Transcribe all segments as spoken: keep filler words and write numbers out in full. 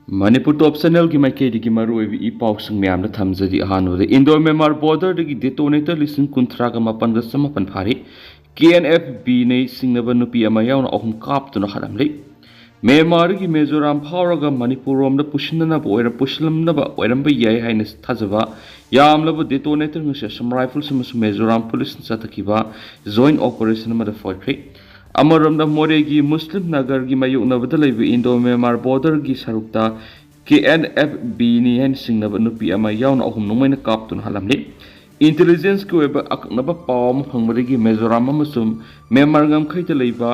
ꯃꯅꯤꯄꯨꯔ ꯇꯣꯞ ꯆꯦꯅꯦꯜꯒꯤ ꯃꯥꯏꯀꯩꯗꯒꯤ ꯃꯔꯨꯑꯣꯏꯕ ꯏ ꯄꯥꯎꯁꯤꯡ ꯃꯌꯥꯝꯗ ꯊꯝꯖꯔꯤ꯫ ꯑꯍꯥꯟꯕꯗ, ꯏꯟꯗꯣ ꯃ꯭ꯌꯥꯟꯃꯥꯔ ꯕꯣꯔꯗꯔꯗꯒꯤ ꯗꯦꯇꯣꯅꯦꯇꯔ ꯂꯤꯁꯤꯡ ꯀꯨꯟꯊ꯭ꯔꯥꯒ ꯃꯥꯄꯟꯒ ꯆꯃꯥꯄꯟ ꯐꯥꯔꯤ꯫ ꯀꯦ ꯑꯦꯟ ꯑꯦꯐ ꯕꯤꯅ ꯆꯤꯡꯅꯕ ꯅꯨꯄꯤ ꯑꯃ ꯌꯥꯎꯅ ꯑꯍꯨꯝ ꯀꯥꯞꯇꯨꯅ ꯍꯥꯠꯂꯝꯂꯤ꯫ ꯃ꯭ꯌꯥꯟꯃꯥꯔꯗꯒꯤ ꯃꯤꯖꯣꯔꯥꯝ ꯐꯥꯎꯔꯒ ꯃꯅꯤꯄꯨꯔ ꯔꯣꯝꯗ ꯄꯨꯁꯤꯟꯅꯅꯕ ꯑꯣꯏꯔ-, ꯄꯨꯁꯤꯜꯂꯝꯅꯕ ꯑꯣꯏꯔꯝꯕ ꯌꯥꯏ ꯍꯥꯏꯅ ꯊꯥꯖꯕ ꯌꯥꯝꯂꯕ ꯗꯦꯇꯣꯅꯦꯇꯔ ꯉꯁꯤ ꯑꯁꯥꯝ ꯔꯥꯏꯐꯜꯁ ꯑꯃꯁꯨꯡ ꯃꯤꯖꯣꯔꯥꯝ ꯄꯨꯂꯤꯁꯅ ꯆꯠꯊꯈꯤꯕ ꯖꯣꯏꯟ ꯑꯣꯄꯔꯦꯁꯟ ꯑꯃꯗ ꯐꯥꯈ꯭ꯔꯦ꯫ ꯑꯃꯔꯣꯝꯗ, ꯃꯣꯔꯦꯒꯤ ꯃꯨꯁꯂꯤꯝ ꯅꯒꯔꯒꯤ ꯃꯥꯌꯣꯛꯅꯕꯗ ꯂꯩꯕ ꯏꯟꯗꯣ ꯃ꯭ꯌꯥꯟꯃꯥꯔ ꯕꯣꯔꯗꯔꯒꯤ ꯁꯔꯨꯛꯇ ꯀꯦ ꯑꯦꯟ ꯑꯦꯐ ꯕꯤꯅꯤ ꯍꯥꯏꯅ ꯆꯤꯡꯅꯕ ꯅꯨꯄꯤ ꯑꯃ ꯌꯥꯎꯅ ꯑꯍꯨꯝ ꯅꯣꯡꯃꯩꯅ ꯀꯥꯞꯇꯨꯅ ꯍꯥꯠꯂꯝꯂꯤ꯫ ꯏꯟꯇꯦꯂꯤꯖꯦꯟꯁꯀꯤ ꯑꯣꯏꯕ ꯑꯀꯛꯅꯕ ꯄꯥꯎ ꯑꯃ ꯐꯪꯕꯗꯒꯤ ꯃꯤꯖꯣꯔꯥꯝ ꯑꯃꯁꯨꯡ ꯃ꯭ꯌꯥꯟꯃꯥꯔ ꯉꯝꯈꯩꯗ ꯂꯩꯕ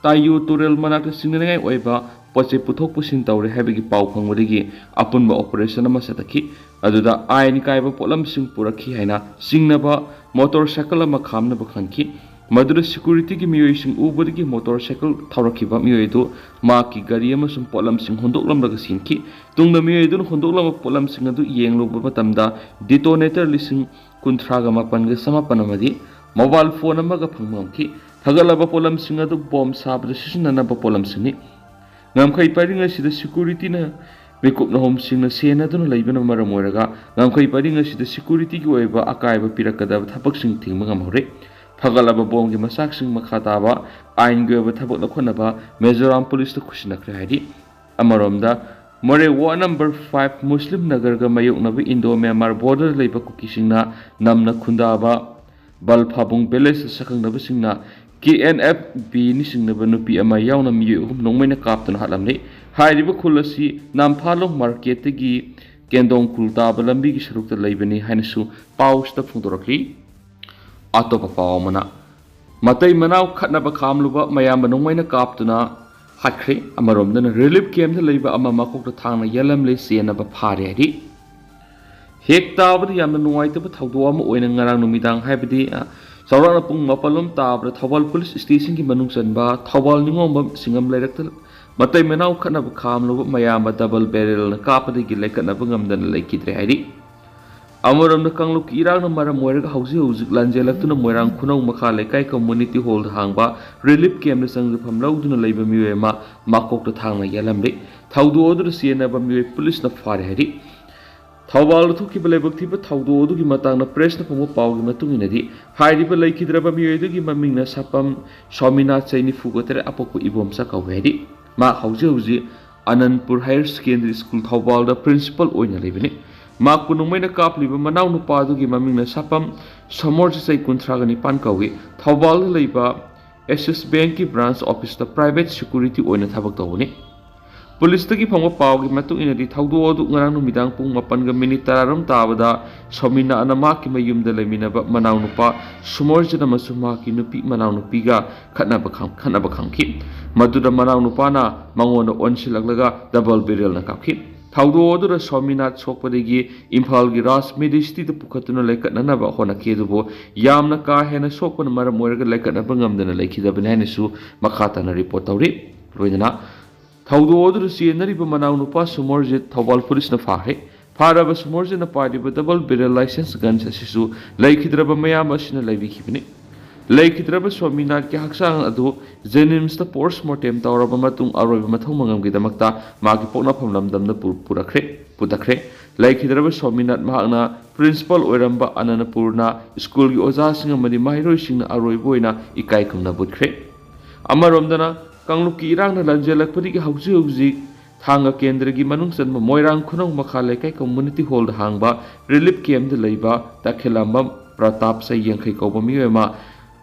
ꯇꯥꯏꯌꯨ ꯇꯨꯔꯦꯜ ꯃꯅꯥꯛꯇ ꯆꯤꯡꯅꯅꯤꯡꯉꯥꯏ ꯑꯣꯏꯕ ꯄꯣꯠ ꯆꯩ ꯄꯨꯊꯣꯛ ꯄꯨꯁꯤꯟ ꯇꯧꯔꯦ ꯍꯥꯏꯕꯒꯤ ꯄꯥꯎ ꯐꯪꯕꯗꯒꯤ ꯑꯄꯨꯟꯕ ꯑꯣꯄꯔꯦꯁꯟ ꯑꯃ ꯆꯠꯊꯈꯤ꯫ ꯑꯗꯨꯗ ꯑꯥꯏꯟ ꯀꯥꯏꯕ ꯄꯣꯠꯂꯝꯁꯤꯡ ꯄꯨꯔꯛꯈꯤ ꯍꯥꯏꯅ ꯆꯤꯡꯅꯕ ꯃꯣꯇꯣꯔ ꯁꯥꯏꯀꯜ ꯑꯃ ꯈꯥꯝꯅꯕ ꯈꯟꯈꯤ꯫ ꯃꯗꯨꯗ ꯁꯦꯀ꯭ꯌꯨꯔꯤꯇꯤꯒꯤ ꯃꯤꯑꯣꯏꯁꯤꯡ ꯎꯕꯗꯒꯤ ꯃꯣꯇꯣꯔ ꯁꯥꯏꯀꯜ ꯊꯧꯔꯛꯈꯤꯕ ꯃꯤꯑꯣꯏ ꯑꯗꯨ ꯃꯍꯥꯛꯀꯤ ꯒꯥꯔꯤ ꯑꯃꯁꯨꯡ ꯄꯣꯠꯂꯝꯁꯤꯡ ꯍꯨꯟꯗꯣꯛꯂꯝꯂꯒ ꯆꯦꯟꯈꯤ꯫ ꯇꯨꯡꯗ ꯃꯤꯑꯣꯏ ꯑꯗꯨꯅ ꯍꯨꯟꯗꯣꯛꯂꯝꯕ ꯄꯣꯠꯂꯝꯁꯤꯡ ꯑꯗꯨ ꯌꯦꯡꯂꯨꯕ ꯃꯇꯝꯗ ꯗꯤꯇꯣꯅꯦꯇꯔ ꯂꯤꯁꯤꯡ ꯀꯨꯟꯊ꯭ꯔꯥꯒ ꯃꯥꯄꯟꯒ ꯆꯃꯥꯄꯟ ꯑꯃꯗꯤ ꯃꯣꯕꯥꯏꯜ ꯐꯣꯟ ꯑꯃꯒ ꯐꯪꯕ ꯉꯝꯈꯤ꯫ ꯊꯥꯒꯠꯂꯕ ꯄꯣꯠꯂꯝꯁꯤꯡ ꯑꯗꯨ ꯕꯣꯝ ꯁꯥꯕꯗ ꯁꯤꯖꯤꯟꯅꯅꯕ ꯄꯣꯠꯂꯝꯁꯤꯡꯅꯤ꯫ ꯉꯝꯈꯩ ꯄꯔꯤꯡ ꯑꯁꯤꯗ ꯁꯦꯀ꯭ꯌꯨꯔꯤꯇꯤꯅ ꯃꯤꯀꯨꯞ ꯅꯍꯨꯝꯁꯤꯡꯅ ꯁꯦꯟꯅꯗꯨꯅ ꯂꯩꯕꯅ ꯃꯔꯝ ꯑꯣꯏꯔꯒ, ꯉꯝꯈꯩ ꯄꯔꯤꯡ ꯑꯁꯤꯗ ꯁꯦꯀ꯭ꯌꯨꯔꯤꯇꯤꯒꯤ ꯑꯣꯏꯕ ꯑꯀꯥꯏꯕ ꯄꯤꯔꯛꯀꯗꯕ ꯊꯕꯛꯁꯤꯡ ꯊꯤꯡꯕ ꯉꯝꯍꯧꯔꯦ꯫ ꯐꯒꯠꯂꯕ ꯕꯣꯝꯒꯤ ꯃꯆꯥꯛꯁꯤꯡ ꯃꯈꯥ ꯇꯥꯕ ꯑꯥꯏꯟꯒꯤ ꯑꯣꯏꯕ ꯊꯕꯛ ꯂꯧꯈꯠꯅꯕ ꯃꯤꯖꯣꯔꯥꯝ ꯄꯨꯂꯤꯁꯇ ꯈꯨꯠꯁꯤꯟꯅꯈ꯭ꯔꯦ ꯍꯥꯏꯔꯤ꯫ ꯑꯃꯔꯣꯝꯗ, ꯃꯣꯔꯦ ꯋꯥꯔꯗ ꯅꯝꯕꯔ ꯐꯥꯏꯚ ꯃꯨꯁꯂꯤꯝ ꯅꯒꯔꯒ ꯃꯥꯌꯣꯛꯅꯕ ꯏꯟꯗꯣ ꯃ꯭ꯌꯥꯟꯃꯥꯔ ꯕꯣꯔꯗꯔ ꯂꯩꯕ ꯀꯨꯀꯤꯁꯤꯡꯅ ꯅꯝꯅ ꯈꯨꯟꯗꯥꯕ ꯕꯜꯐꯥꯕꯨꯡ ꯚꯤꯂꯦꯖꯇ ꯁꯛꯈꯪꯅꯕꯁꯤꯡꯅ ꯀꯦ ꯑꯦꯟ ꯑꯦꯐ ꯕꯤꯅꯤ ꯆꯤꯡꯅꯕ ꯅꯨꯄꯤ ꯑꯃ ꯌꯥꯎꯅ ꯃꯤꯑꯣꯏ ꯑꯍꯨꯝ ꯅꯣꯡꯃꯩꯅ ꯀꯥꯞꯇꯨꯅ ꯍꯥꯠꯂꯝꯂꯤ꯫ ꯍꯥꯏꯔꯤꯕ ꯈꯨꯜ ꯑꯁꯤ ꯅꯝꯐꯥꯂꯣꯡ ꯃꯥꯔꯀꯦꯠꯇꯒꯤ ꯀꯦꯟꯗꯣꯡ ꯈꯨꯜ ꯇꯥꯕ ꯂꯝꯕꯤꯒꯤ ꯁꯔꯨꯛꯇ ꯂꯩꯕꯅꯤ ꯍꯥꯏꯅꯁꯨ ꯄꯥꯎꯁꯤꯗ ꯐꯣꯡꯗꯣꯔꯛꯂꯤ꯫ ꯑꯇꯣꯞꯄ ꯄꯥꯎ ꯑꯃꯅ, ꯃꯇꯩ ꯃꯅꯥꯎ ꯈꯠꯅꯕ ꯈꯥꯝꯂꯨꯕ ꯃꯌꯥꯝꯕ ꯅꯣꯡꯃꯩꯅ ꯀꯥꯞꯇꯨꯅ ꯍꯥꯠꯈ꯭ꯔꯦ꯫ ꯑꯃꯔꯣꯝꯗꯅ, ꯔꯤꯂꯤꯐ ꯀꯦꯝꯞꯇ ꯂꯩꯕ ꯑꯃ ꯃꯀꯣꯛꯇ ꯊꯥꯡꯅ ꯌꯥꯜꯂꯝꯂꯦ, ꯆꯦꯟꯅꯕ ꯐꯥꯔꯦ ꯍꯥꯏꯔꯤ꯫ ꯍꯦꯛ ꯇꯥꯕꯗ ꯌꯥꯝꯅ ꯅꯨꯡꯉꯥꯏꯇꯕ ꯊꯧꯗꯣꯛ ꯑꯃ ꯑꯣꯏꯅ ꯉꯔꯥꯡ ꯅꯨꯃꯤꯗꯥꯡ, ꯍꯥꯏꯕꯗꯤ, ꯑ, ꯆꯥꯎꯔꯥꯛꯅ ꯄꯨꯡ ꯃꯥꯄꯜ ꯂꯣꯝ ꯇꯥꯕꯗ ꯊꯧꯕꯥꯜ ꯄꯨꯂꯤꯁ ꯁ꯭ꯇꯦꯁꯟꯒꯤ ꯃꯅꯨꯡ ꯆꯟꯕ ꯊꯧꯕꯥꯜ ꯅꯤꯉꯣꯝꯕꯝ ꯁꯤꯡꯉꯝ ꯂꯩꯔꯛꯇ ꯃꯇꯩ ꯃꯅꯥꯎ ꯈꯠꯅꯕ ꯈꯥꯝꯂꯨꯕ ꯃꯌꯥꯝꯕ ꯗꯕꯜ ꯕꯦꯔꯦꯜꯅ ꯀꯥꯞꯄꯗꯒꯤ ꯂꯩꯈꯠꯅꯕ ꯉꯝꯗꯅ ꯂꯩꯈꯤꯗ꯭ꯔꯦ ꯍꯥꯏꯔꯤ꯫ ꯑꯃꯔꯣꯝꯗ, ꯀꯥꯡꯂꯨꯞꯀꯤ ꯏꯔꯥꯡꯅ ꯃꯔꯝ ꯑꯣꯏꯔꯒ ꯍꯧꯖꯤꯛ ꯍꯧꯖꯤꯛ ꯂꯥꯟꯖꯦꯜꯂꯛꯇꯨꯅ ꯃꯣꯏꯔꯥꯡ ꯈꯨꯅꯧ ꯃꯈꯥ ꯂꯩꯀꯥꯏ ꯀꯝꯃꯨꯅꯤꯇꯤ ꯍꯣꯜꯗ ꯍꯥꯡꯕ ꯔꯤꯂꯤꯐ ꯀꯦꯝꯞꯇ ꯆꯪꯖꯐꯝ ꯂꯧꯗꯨꯅ ꯂꯩꯕ ꯃꯤꯑꯣꯏ ꯑꯃ ꯃꯀꯣꯛꯇ ꯊꯥꯡꯅ ꯌꯥꯜꯂꯝꯂꯦ꯫ ꯊꯧꯗꯣꯛ ꯑꯗꯨꯗ ꯆꯦꯟꯅꯕ ꯃꯤꯑꯣꯏ ꯄꯨꯂꯤꯁꯅ ꯐꯥꯔꯦ ꯍꯥꯏꯔꯤ꯫ ꯊꯧꯕꯥꯜꯗ ꯊꯣꯛꯈꯤꯕ ꯂꯥꯏꯕꯛ ꯊꯤꯕ ꯊꯧꯗꯣꯛ ꯑꯗꯨꯒꯤ ꯃꯇꯥꯡꯗ ꯄ꯭ꯔꯦꯁꯅ ꯐꯪꯕ ꯄꯥꯎꯒꯤ ꯃꯇꯨꯡ ꯏꯟꯅꯗꯤ, ꯍꯥꯏꯔꯤꯕ ꯂꯩꯈꯤꯗ꯭ꯔꯕ ꯃꯤꯑꯣꯏ ꯑꯗꯨꯒꯤ ꯃꯃꯤꯡꯅ ꯁꯥꯄꯝ ꯁ꯭ꯋꯥꯃꯤꯅꯥꯊ, ꯆꯍꯤ ꯅꯤꯐꯨꯒ ꯇꯔꯦꯠ, ꯑꯄꯣꯛꯄ ꯏꯕꯣꯝꯆꯥ ꯀꯧꯏ ꯍꯥꯏꯔꯤ꯫ ꯃꯍꯥꯛ ꯍꯧꯖꯤꯛ ꯍꯧꯖꯤꯛ ꯑꯅꯟꯄꯨꯔ ꯍꯥꯌꯔ ꯁꯦꯀꯦꯟꯗꯔꯤ ꯁ꯭ꯀꯨꯜ ꯊꯧꯕꯥꯜꯗ ꯄ꯭ꯔꯤꯟꯁꯤꯄꯥꯜ ꯑꯣꯏꯅ ꯂꯩꯕꯅꯤ꯫ ꯃꯍꯥꯛꯄꯨ ꯅꯣꯡꯃꯩꯅ ꯀꯥꯞꯂꯤꯕ ꯃꯅꯥꯎ ꯅꯨꯄꯥ ꯑꯗꯨꯒꯤ ꯃꯃꯤꯡꯅ ꯁꯥꯄꯝ ꯁꯣꯃꯣꯔꯖꯤꯠ, ꯆꯍꯤ ꯀꯨꯟꯊ꯭ꯔꯥꯒ ꯅꯤꯄꯥꯟ ꯀꯧꯏ꯫ ꯊꯧꯕꯥꯜꯗ ꯂꯩꯕ ꯑꯦꯁꯤꯁ ꯕꯦꯡꯛꯀꯤ ꯕ꯭ꯔꯥꯟꯁ ꯑꯣꯐꯤꯁꯇ ꯄ꯭ꯔꯥꯏꯚꯦꯠ ꯁꯦꯀ꯭ꯌꯨꯔꯤꯇꯤ ꯑꯣꯏꯅ ꯊꯕꯛ ꯇꯧꯕꯅꯤ꯫ ꯄꯨꯂꯤꯁꯇꯒꯤ ꯐꯪꯕ ꯄꯥꯎꯒꯤ ꯃꯇꯨꯡ ꯏꯟꯅꯗꯤ, ꯊꯧꯗꯣꯛ ꯑꯗꯨ ꯉꯔꯥꯡ ꯅꯨꯃꯤꯗꯥꯡ ꯄꯨꯡ ꯃꯥꯄꯟꯒ ꯃꯤꯅꯤꯠ ꯇꯔꯥꯔꯣꯝ ꯇꯥꯕꯗ ꯁꯣꯃꯤꯅꯥꯅ ꯃꯍꯥꯛꯀꯤ ꯃꯌꯨꯝꯗ ꯂꯩꯃꯤꯟꯅꯕ ꯃꯅꯥꯎꯅꯨꯄꯥ ꯁꯨꯃꯣꯔꯖꯤꯠ ꯑꯃꯁꯨꯡ ꯃꯍꯥꯛꯀꯤ ꯅꯨꯄꯤ ꯃꯅꯥꯎꯅꯨꯄꯤꯒ ꯈꯠꯅꯕ ꯈꯪ-, ꯈꯠꯅꯕ ꯈꯪꯈꯤ꯫ ꯃꯗꯨꯗ ꯃꯅꯥꯎꯅꯨꯄꯥꯅ ꯃꯉꯣꯟꯗ ꯑꯣꯟꯁꯤꯜꯂꯛꯂꯒ ꯗꯕꯜ ꯕꯦꯔꯦꯜꯅ ꯀꯥꯞꯈꯤ꯫ ꯊꯧꯗꯣꯛ ꯑꯗꯨꯗ ꯁ꯭ꯋꯥꯃꯤꯅꯥꯊ ꯁꯣꯛꯄꯗꯒꯤ ꯏꯝꯐꯥꯜꯒꯤ ꯔꯥꯖ ꯃꯦꯗꯤꯁꯤꯇꯤꯗ ꯄꯨꯈꯠꯇꯨꯅ ꯂꯥꯏꯀꯠꯅꯅꯕ ꯍꯣꯠꯅꯈꯤ, ꯑꯗꯨꯕꯨ ꯌꯥꯝꯅ ꯀꯥ ꯍꯦꯟꯅ ꯁꯣꯛꯄꯅ ꯃꯔꯝ ꯑꯣꯏꯔꯒ ꯂꯥꯏꯀꯠꯅꯕ ꯉꯝꯗꯅ ꯂꯩꯈꯤꯗꯕꯅꯤ ꯍꯥꯏꯅꯁꯨ ꯃꯈꯥ ꯇꯥꯅ ꯔꯤꯄꯣꯔꯠ ꯇꯧꯔꯤ꯫ ꯂꯣꯏꯅꯅ ꯊꯧꯗꯣꯛ ꯑꯗꯨꯗ ꯆꯦꯟꯅꯔꯤꯕ ꯃꯅꯥꯎꯅꯨꯄꯥ ꯁꯨꯃꯣꯔꯖꯤꯠ ꯊꯧꯕꯥꯜ ꯄꯨꯂꯤꯁꯅ ꯐꯥꯈ꯭ꯔꯦ꯫ ꯐꯥꯔꯕ ꯁꯨꯃꯣꯔꯖꯤꯠꯅ ꯄꯥꯏꯔꯤꯕ ꯗꯕꯜ ꯕꯦꯔꯦꯜ ꯂꯥꯏꯁꯦꯟꯁ ꯒꯟꯁ ꯑꯁꯤꯁꯨ ꯂꯩꯈꯤꯗ꯭ꯔꯕ ꯃꯌꯥꯝ ꯑꯁꯤꯅ ꯂꯩꯕꯤꯈꯤꯕꯅꯤ꯫ ꯂꯩꯈꯤꯗ꯭ꯔꯕ ꯁ꯭ꯋꯥꯃꯤꯅꯥꯊꯀꯤ ꯍꯛꯆꯥꯡ ꯑꯗꯨ ꯖꯦꯅꯤꯝꯁꯇ ꯄꯣꯁꯠꯃꯣꯔꯇꯦꯝ ꯇꯧꯔꯕ ꯃꯇꯨꯡ ꯑꯔꯣꯏꯕ ꯃꯊꯧ ꯃꯉꯝꯒꯤꯗꯃꯛꯇ ꯃꯥꯒꯤ ꯄꯣꯛꯅꯐꯝ ꯂꯝꯗꯝꯗ ꯄꯨ-, ꯄꯨꯔꯛꯈ꯭ꯔꯦ, ꯄꯨꯊꯈ꯭ꯔꯦ꯫ ꯂꯩꯈꯤꯗ꯭ꯔꯕ ꯁ꯭ꯋꯥꯃꯤꯅꯥꯊ ꯃꯍꯥꯛꯅ ꯄ꯭ꯔꯤꯟꯁꯤꯄꯥꯜ ꯑꯣꯏꯔꯝꯕ ꯑꯅꯅꯄꯨꯔꯅ ꯁ꯭ꯀꯨꯜꯒꯤ ꯑꯣꯖꯥꯁꯤꯡ ꯑꯃꯗꯤ ꯃꯍꯩꯔꯣꯏꯁꯤꯡꯅ ꯑꯔꯣꯏꯕ ꯑꯣꯏꯅ ꯏꯀꯥꯏ ꯈꯨꯝꯅꯕ ꯎꯠꯈ꯭ꯔꯦ꯫ ꯑꯃꯔꯣꯝꯗꯅ, ꯀꯥꯡꯂꯨꯞꯀꯤ ꯏꯔꯥꯡꯅ ꯂꯥꯟꯖꯦꯜꯂꯛꯄꯗꯒꯤ ꯍꯧꯖꯤꯛ ꯍꯧꯖꯤꯛ ꯊꯥꯡꯒ ꯀꯦꯟꯗ꯭ꯔꯒꯤ ꯃꯅꯨꯡ ꯆꯟꯕ ꯃꯣꯏꯔꯥꯡ ꯈꯨꯅꯧ ꯃꯈꯥ ꯂꯩꯀꯥꯏ ꯀꯝꯃꯨꯅꯤꯇꯤ ꯍꯣꯜꯗ ꯍꯥꯡꯕ ꯔꯤꯂꯤꯐ ꯀꯦꯝꯞꯇ ꯂꯩꯕ ꯇꯈꯦꯂꯥꯝꯕꯝ ꯄ꯭ꯔꯇꯥꯞ, ꯆꯍꯤ ꯌꯥꯡꯈꯩ ꯀꯧꯕ ꯃꯤꯑꯣꯏ ꯑꯃ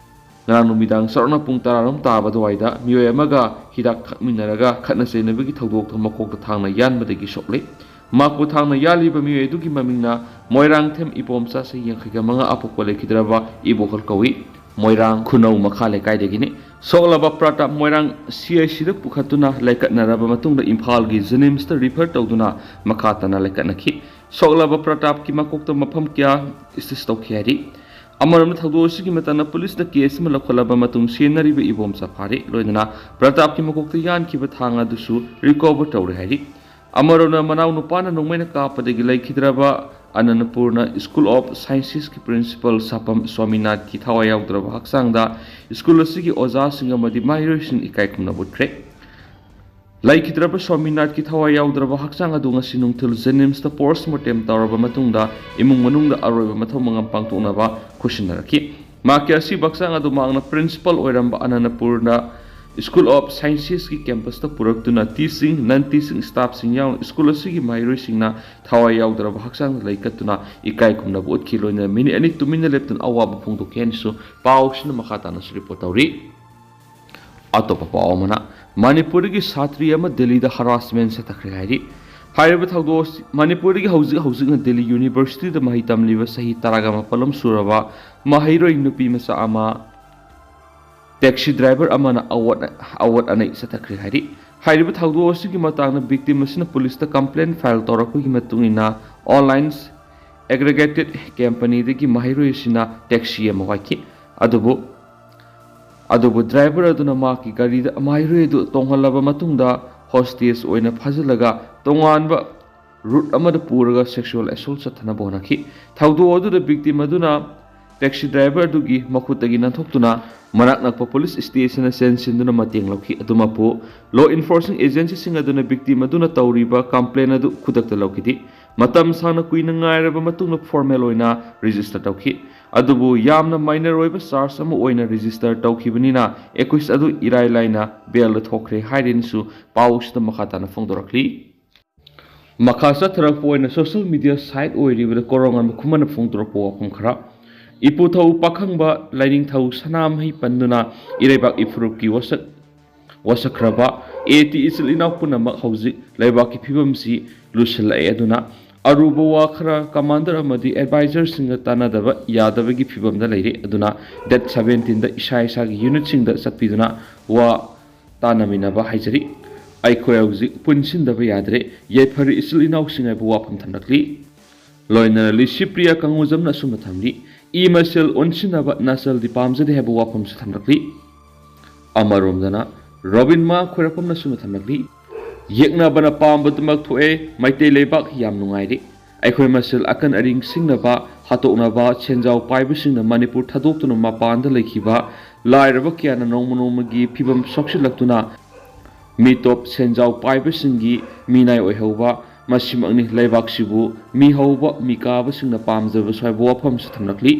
ꯉꯔꯥꯡ ꯅꯨꯃꯤꯗꯥꯡ ꯆꯥꯎꯔꯥꯛꯅ ꯄꯨꯡ ꯇꯔꯥꯔꯣꯝ ꯇꯥꯕ ꯑꯗꯨꯋꯥꯏꯗ ꯃꯤꯑꯣꯏ ꯑꯃꯒ ꯍꯤꯗꯥꯛ ꯊꯛꯃꯤꯟꯅꯔꯒ ꯈꯠꯅ ꯆꯩꯅꯕꯒꯤ ꯊꯧꯗꯣꯛꯇ ꯃꯀꯣꯛꯇ ꯊꯥꯡꯅ ꯌꯥꯟꯕꯗꯒꯤ ꯁꯣꯛꯂꯦ꯫ ꯃꯍꯥꯛꯄꯨ ꯊꯥꯡꯅ ꯌꯥꯜꯂꯤꯕ ꯃꯤꯑꯣꯏ ꯑꯗꯨꯒꯤ ꯃꯃꯤꯡꯅ ꯃꯣꯏꯔꯥꯡꯊꯦꯝ ꯏꯕꯣꯝꯆꯥ, ꯆꯍꯤ ꯌꯥꯡꯈꯩꯒ ꯃꯉꯥ, ꯑꯄꯣꯛꯄ ꯂꯩꯈꯤꯗ꯭ꯔꯕ ꯏꯕꯣꯍꯜ ꯀꯧꯏ꯫ ꯃꯣꯏꯔꯥꯡ ꯈꯨꯅꯧ ꯃꯈꯥ ꯂꯩꯀꯥꯏꯗꯒꯤꯅꯤ꯫ ꯁꯣꯛꯂꯕ ꯄ꯭ꯔꯇꯥꯞ ꯃꯣꯏꯔꯥꯡ ꯁꯤ ꯑꯥꯏ ꯁꯤꯗ ꯄꯨꯈꯠꯇꯨꯅ ꯂꯥꯏꯀꯠꯅꯔꯕ ꯃꯇꯨꯡꯗ ꯏꯝꯐꯥꯜꯒꯤ ꯖꯦꯅꯤꯝꯁꯇ ꯔꯤꯐꯔ ꯇꯧꯗꯨꯅ ꯃꯈꯥ ꯇꯥꯅ ꯂꯥꯏꯀꯠꯅꯈꯤ꯫ ꯁꯣꯛꯂꯕ ꯄ꯭ꯔꯇꯥꯞꯀꯤ ꯃꯀꯣꯛꯇ ꯃꯐꯝ ꯀꯌꯥ ꯁ꯭ꯇꯤꯆ ꯇꯧꯈꯤ ꯍꯥꯏꯔꯤ꯫ ꯑꯃꯔꯣꯝꯗ, ꯊꯧꯗꯣꯛ ꯑꯁꯤꯒꯤ ꯃꯇꯥꯡꯗ ꯄꯨꯂꯤꯁꯅ ꯀꯦꯁ ꯑꯃ ꯂꯧꯈꯠꯂꯕ ꯃꯇꯨꯡ ꯁꯦꯟꯅꯔꯤꯕ ꯏꯕꯣꯝꯆꯥ ꯐꯥꯔꯦ, ꯂꯣꯏꯅꯅ ꯄ꯭ꯔꯇꯥꯞꯀꯤ ꯃꯀꯣꯛꯇ ꯌꯥꯟꯈꯤꯕ ꯊꯥꯡ ꯑꯗꯨꯁꯨ ꯔꯤꯀꯣꯚꯔ ꯇꯧꯔꯦ ꯍꯥꯏꯔꯤ꯫ ꯑꯃꯔꯣꯝꯗ, ꯃꯅꯥꯎ ꯅꯨꯄꯥꯅ ꯅꯣꯡꯃꯩꯅ ꯀꯥꯞꯄꯗꯒꯤ ꯂꯩꯈꯤꯗ꯭ꯔꯕ ꯑꯅꯅꯄꯨꯔꯅ School of Sciences ꯀꯤ Principal ꯁꯥꯄꯝ ꯁ꯭ꯋꯥꯃꯤꯅꯥꯊꯀꯤ ꯊꯋꯥꯏ ꯌꯥꯎꯗ꯭ꯔꯕ ꯍꯛꯆꯥꯡꯗ ꯁ꯭ꯀꯨꯜ ꯑꯁꯤꯒꯤ ꯑꯣꯖꯥꯁꯤꯡ ꯑꯃꯗꯤ ꯃꯍꯩꯔꯣꯏꯁꯤꯡ ꯏꯀꯥꯏ ꯈꯨꯝꯅꯕ ꯎꯠꯈ꯭ꯔꯦ꯫ ꯂꯩꯈꯤꯗ꯭ꯔꯕ ꯁ꯭ꯋꯥꯃꯤꯅꯥꯊꯀꯤ ꯊꯋꯥꯏ ꯌꯥꯎꯗ꯭ꯔꯕ ꯍꯛꯆꯥꯡ ꯑꯗꯨ ꯉꯁꯤ ꯅꯨꯡꯊꯤꯜ ꯖꯦꯅꯤꯝꯁꯇ ꯄꯣꯁꯃꯣꯔꯇꯦꯝ ꯇꯧꯔꯕ ꯃꯇꯨꯡꯗ ꯏꯃꯨꯡ ꯃꯅꯨꯡꯗ ꯑꯔꯣꯏꯕ ꯃꯊꯧ ꯃꯉꯝ ꯄꯥꯡꯊꯣꯛꯅꯕ ꯈꯨꯠꯁꯤꯟꯅꯔꯛꯈꯤ꯫ ꯃꯍꯥꯛꯀꯤ ꯑꯁꯤꯕ ꯍꯛꯆꯥꯡ ꯑꯗꯨ ꯃꯍꯥꯛꯅ Principal ꯑꯣꯏꯔꯝꯕ ꯑꯅꯅꯄꯨꯔꯅ School of Sciences ꯀꯤ campus ꯇ ꯄꯨꯔꯛꯇꯨꯅ teaching, non teaching staff ꯁꯤꯡ ꯌꯥꯎꯅ ꯁ꯭ꯀꯨꯜ ꯑꯁꯤꯒꯤ ꯃꯍꯩꯔꯣꯏꯁꯤꯡꯅ ꯊꯋꯥꯏ ꯌꯥꯎꯗ꯭ꯔꯕ ꯍꯛꯆꯥꯡꯗ ꯂꯩꯀꯠꯇꯨꯅ ꯏꯀꯥꯏ ꯈꯨꯝꯅꯕ ꯎꯠꯈꯤ꯫ ꯂꯣꯏꯅꯅ ꯃꯤꯅꯤꯠ ꯑꯅꯤ ꯇꯨꯃꯤꯟꯅ ꯂꯦꯞꯇꯨꯅ ꯑꯋꯥꯕ ꯐꯣꯡꯗꯣꯛꯈꯤ ꯍꯥꯏꯅꯁꯨ ꯄꯥꯎꯁꯤꯅ ꯃꯈꯥ ꯇꯥꯅꯁꯨ ꯔꯤꯄꯣꯔꯠ ꯇꯧꯔꯤ꯫ ꯑꯇꯣꯞꯄ ꯄꯥꯎ ꯑꯃꯅ, ꯃꯅꯤꯄꯨꯔꯗꯒꯤ ꯁꯥꯇ꯭ꯔꯤ ꯑꯃ ꯗꯦꯜꯂꯤꯗ ꯍꯔꯥꯁꯃꯦꯟ ꯆꯠꯊꯈ꯭ꯔꯦ ꯍꯥꯏꯔꯤ꯫ ꯍꯥꯏꯔꯤꯕ ꯊꯧꯗꯣꯛ ꯑꯁꯤ ꯃꯅꯤꯄꯨꯔꯗꯒꯤ ꯍꯧꯖꯤꯛ ꯍꯧꯖꯤꯛꯅ ꯗꯦꯜꯂꯤ ꯌꯨꯅꯤꯚꯔꯁꯤꯇꯤꯗ ꯃꯍꯩ ꯇꯝꯂꯤꯕ ꯆꯍꯤ ꯇꯔꯥꯒ ꯃꯥꯄꯜ ꯑꯃ ꯁꯨꯔꯕ ꯃꯍꯩꯔꯣꯏ ꯅꯨꯄꯤ ꯃꯆꯥ ꯑꯃ ꯇꯦꯛꯁꯤ ꯗ꯭ꯔꯥꯏꯚꯔ ꯑꯃꯅ ꯑꯋꯣꯠ ꯑꯋꯣꯠ ꯑꯅꯩ ꯆꯠꯊꯈ꯭ꯔꯦ ꯍꯥꯏꯔꯤ꯫ ꯍꯥꯏꯔꯤꯕ ꯊꯧꯗꯣꯛ ꯑꯁꯤꯒꯤ ꯃꯇꯥꯡꯗ ꯚꯤꯛꯇꯤꯝ ꯑꯁꯤꯅ ꯄꯨꯂꯤꯁꯇ ꯀꯝꯄ꯭ꯂꯦꯟ ꯐꯥꯏꯜ ꯇꯧꯔꯛꯄꯒꯤ ꯃꯇꯨꯡ ꯏꯟꯅ ꯑꯣꯟꯂꯥꯏꯟ ꯑꯦꯒ꯭ꯔꯦꯒꯦꯇꯦꯠ ꯀꯝꯄꯅꯤꯗꯒꯤ ꯃꯍꯩꯔꯣꯏ ꯑꯁꯤꯅ ꯇꯦꯛꯁꯤ ꯑꯃ ꯋꯥꯏꯈꯤ꯫ ꯑꯗꯨꯕꯨ ꯑꯗꯨꯕꯨ ꯗ꯭ꯔꯥꯏꯚꯔ ꯑꯗꯨꯅ ꯃꯍꯥꯛꯀꯤ ꯒꯥꯔꯤꯗ ꯃꯍꯩꯔꯣꯏ ꯑꯗꯨ ꯇꯣꯡꯍꯜꯂꯕ ꯃꯇꯨꯡꯗ ꯍꯣꯁꯇꯦꯖ ꯑꯣꯏꯅ ꯐꯥꯖꯤꯜꯂꯒ ꯇꯣꯉꯥꯟꯕ ꯔꯨꯠ ꯑꯃꯗ ꯄꯨꯔꯒ ꯁꯦꯛꯁꯨꯑꯦꯜ ꯑꯦꯁꯣꯜꯠ ꯆꯠꯊꯅꯕ ꯍꯣꯠꯅꯈꯤ꯫ ꯊꯧꯗꯣꯛ ꯑꯗꯨꯗ ꯚꯤꯛꯇꯤꯝ ꯑꯗꯨꯅ ꯇꯦꯛꯁꯤ ꯗ꯭ꯔꯥꯏꯚꯔ ꯑꯗꯨꯒꯤ ꯃꯈꯨꯠꯇꯒꯤ ꯅꯥꯟꯊꯣꯛꯇꯨꯅ ꯃꯅꯥꯛ ꯅꯛꯄ ꯄꯨꯂꯤꯁ ꯁ꯭ꯇꯦꯁꯟꯗ ꯆꯦꯟꯁꯤꯟꯗꯨꯅ ꯃꯇꯦꯡ ꯂꯧꯈꯤ꯫ ꯑꯗꯨꯃꯛꯄꯨ ꯂꯣ ꯏꯟꯐꯣꯔꯁꯤꯡ ꯑꯦꯖꯦꯟꯁꯤꯁꯤꯡ ꯑꯗꯨꯅ ꯚꯤꯛꯇꯤꯝ ꯑꯗꯨꯅ ꯇꯧꯔꯤꯕ ꯀꯝꯄ꯭ꯂꯦꯟ ꯑꯗꯨ ꯈꯨꯗꯛꯇ ꯂꯧꯈꯤꯗꯦ꯫ ꯃꯇꯝ ꯁꯥꯡꯅ ꯀꯨꯏꯅ ꯉꯥꯏꯔꯕ ꯃꯇꯨꯡꯗ ꯐꯣꯔꯃꯦꯜ ꯑꯣꯏꯅ ꯔꯦꯖꯤꯁꯇꯔ ꯇꯧꯈꯤ꯫ ꯑꯗꯨꯕꯨ ꯌꯥꯝꯅ ꯃꯥꯏꯅꯔ ꯑꯣꯏꯕ ꯆꯥꯔꯖ ꯑꯃ ꯑꯣꯏꯅ ꯔꯦꯖꯤꯁꯇꯔ ꯇꯧꯈꯤꯕꯅꯤꯅ ꯑꯦꯀ꯭ꯌꯨꯁ ꯑꯗꯨ ꯏꯔꯥꯏ ꯂꯥꯏꯅ ꯕꯦꯜꯗ ꯊꯣꯛꯈ꯭ꯔꯦ ꯍꯥꯏꯔꯦꯅꯁꯨ ꯄꯥꯎꯁꯤꯗ ꯃꯈꯥ ꯇꯥꯅ ꯐꯣꯡꯗꯣꯔꯛꯂꯤ꯫ ꯃꯈꯥ ꯆꯠꯊꯔꯛꯄ ꯑꯣꯏꯅ ꯁꯣꯁꯤꯌꯦꯜ ꯃꯤꯗꯤꯌꯥ ꯁꯥꯏꯠ ꯑꯣꯏꯔꯤꯕꯗ ꯀꯣꯔꯣꯡꯉꯥꯟꯕ ꯈꯨꯃꯟꯅ ꯐꯣꯡꯗꯣꯔꯛꯄ ꯋꯥꯐꯝ ꯈꯔ꯫ ꯏꯄꯨꯊꯧ ꯄꯥꯈꯪꯕ ꯂꯥꯏꯅꯤꯡꯊꯧ ꯁꯅꯥꯃꯍꯤ ꯄꯟꯗꯨꯅ ꯏꯔꯩꯕꯥꯛ ꯏꯐꯨꯔꯨꯞꯀꯤ ꯋꯥꯁꯛ ꯋꯥꯁꯛꯈ꯭ꯔꯕ ꯑꯦ ꯇꯤ ꯏꯆꯤꯜ ꯏꯅꯥꯎ ꯄꯨꯝꯅꯃꯛ ꯍꯧꯖꯤꯛ ꯂꯩꯕꯥꯛꯀꯤ ꯐꯤꯕꯝꯁꯤ ꯂꯨꯁꯤꯜꯂꯛꯑꯦ꯫ ꯑꯗꯨꯅ ꯑꯔꯨꯕ ꯋꯥ ꯈꯔ ꯀꯃꯥꯟꯗꯔ ꯑꯃꯗꯤ ꯑꯦꯗꯚꯥꯏꯖꯔꯁꯤꯡꯒ ꯇꯥꯟꯅꯗꯕ ꯌꯥꯗꯕꯒꯤ ꯐꯤꯕꯝꯗ ꯂꯩꯔꯦ꯫ ꯑꯗꯨꯅ ꯗꯦꯠ ꯁꯕꯦꯟꯇꯤꯟꯗ ꯏꯁꯥ ꯏꯁꯥꯒꯤ ꯌꯨꯅꯤꯠꯁꯤꯡꯗ ꯆꯠꯄꯤꯗꯨꯅ ꯋꯥ ꯇꯥꯟꯅꯃꯤꯟꯅꯕ ꯍꯥꯏꯖꯔꯤ꯫ ꯑꯩꯈꯣꯏ ꯍꯧꯖꯤꯛ ꯄꯨꯟꯁꯤꯟꯗꯕ ꯌꯥꯗ꯭ꯔꯦ꯫ ꯌꯥꯏꯐꯔꯦ ꯏꯆꯤꯜ ꯏꯅꯥꯎꯁꯤꯡ ꯍꯥꯏꯕ ꯋꯥꯐꯝ ꯊꯝꯂꯛꯂꯤ꯫ ꯂꯣꯏꯅꯅ ꯂꯤꯁꯤꯄ꯭ꯔꯤꯌꯥ ꯀꯪꯉꯨꯖꯝꯅ ꯑꯁꯨꯝꯅ ꯊꯝꯂꯤ, "ꯏ ꯃꯁꯦꯜ ꯑꯣꯟꯁꯤꯟꯅꯕ ꯅꯁꯜꯗꯤ ꯄꯥꯝꯖꯗꯦ" ꯍꯥꯏꯕ ꯋꯥꯐꯝꯁꯨ ꯊꯝꯂꯛꯂꯤ꯫ ꯑꯃꯔꯣꯝꯗꯅ ꯔꯣꯕꯤꯟ ꯃꯥ ꯈꯣꯏꯔꯥꯛꯄꯝꯅ ꯑꯁꯨꯝꯅ ꯊꯝꯂꯛꯂꯤ, "ꯌꯦꯛꯅꯕꯅ ꯄꯥꯝꯕꯗꯨꯃꯛ ꯊꯣꯛꯑꯦ, ꯃꯩꯇꯩ ꯂꯩꯕꯥꯛ ꯌꯥꯝ ꯅꯨꯡꯉꯥꯏꯔꯤ"꯫ ꯑꯩꯈꯣꯏ ꯃꯁꯦꯜ ꯑꯀꯟ ꯑꯔꯤꯡ ꯁꯤꯡꯅꯕ ꯍꯥꯠꯇꯣꯛꯅꯕ ꯁꯦꯟꯖꯥꯎ ꯄꯥꯏꯕꯁꯤꯡꯅ ꯃꯅꯤꯄꯨꯔ ꯊꯥꯗꯣꯛꯇꯨꯅ ꯃꯄꯥꯟꯗ ꯂꯩꯈꯤꯕ ꯂꯥꯏꯔꯕ ꯀꯌꯥꯅ ꯅꯣꯡꯃ ꯅꯣꯡꯃꯒꯤ ꯐꯤꯕꯝ ꯁꯣꯛꯆꯤꯜꯂꯛꯇꯨꯅ ꯃꯤꯇꯣꯞ ꯁꯦꯟꯖꯥꯎ ꯄꯥꯏꯕꯁꯤꯡꯒꯤ ꯃꯤꯅꯥꯏ ꯑꯣꯏꯍꯧꯕ, ꯃꯁꯤꯃꯛꯅꯤ ꯂꯩꯕꯥꯛꯁꯤꯕꯨ ꯃꯤꯍꯧꯕ ꯃꯤꯀꯥꯕꯁꯤꯡꯅ ꯄꯥꯝꯖꯕꯁꯨ ꯍꯥꯏꯕ ꯋꯥꯐꯝꯁꯨ ꯊꯝꯂꯛꯂꯤ꯫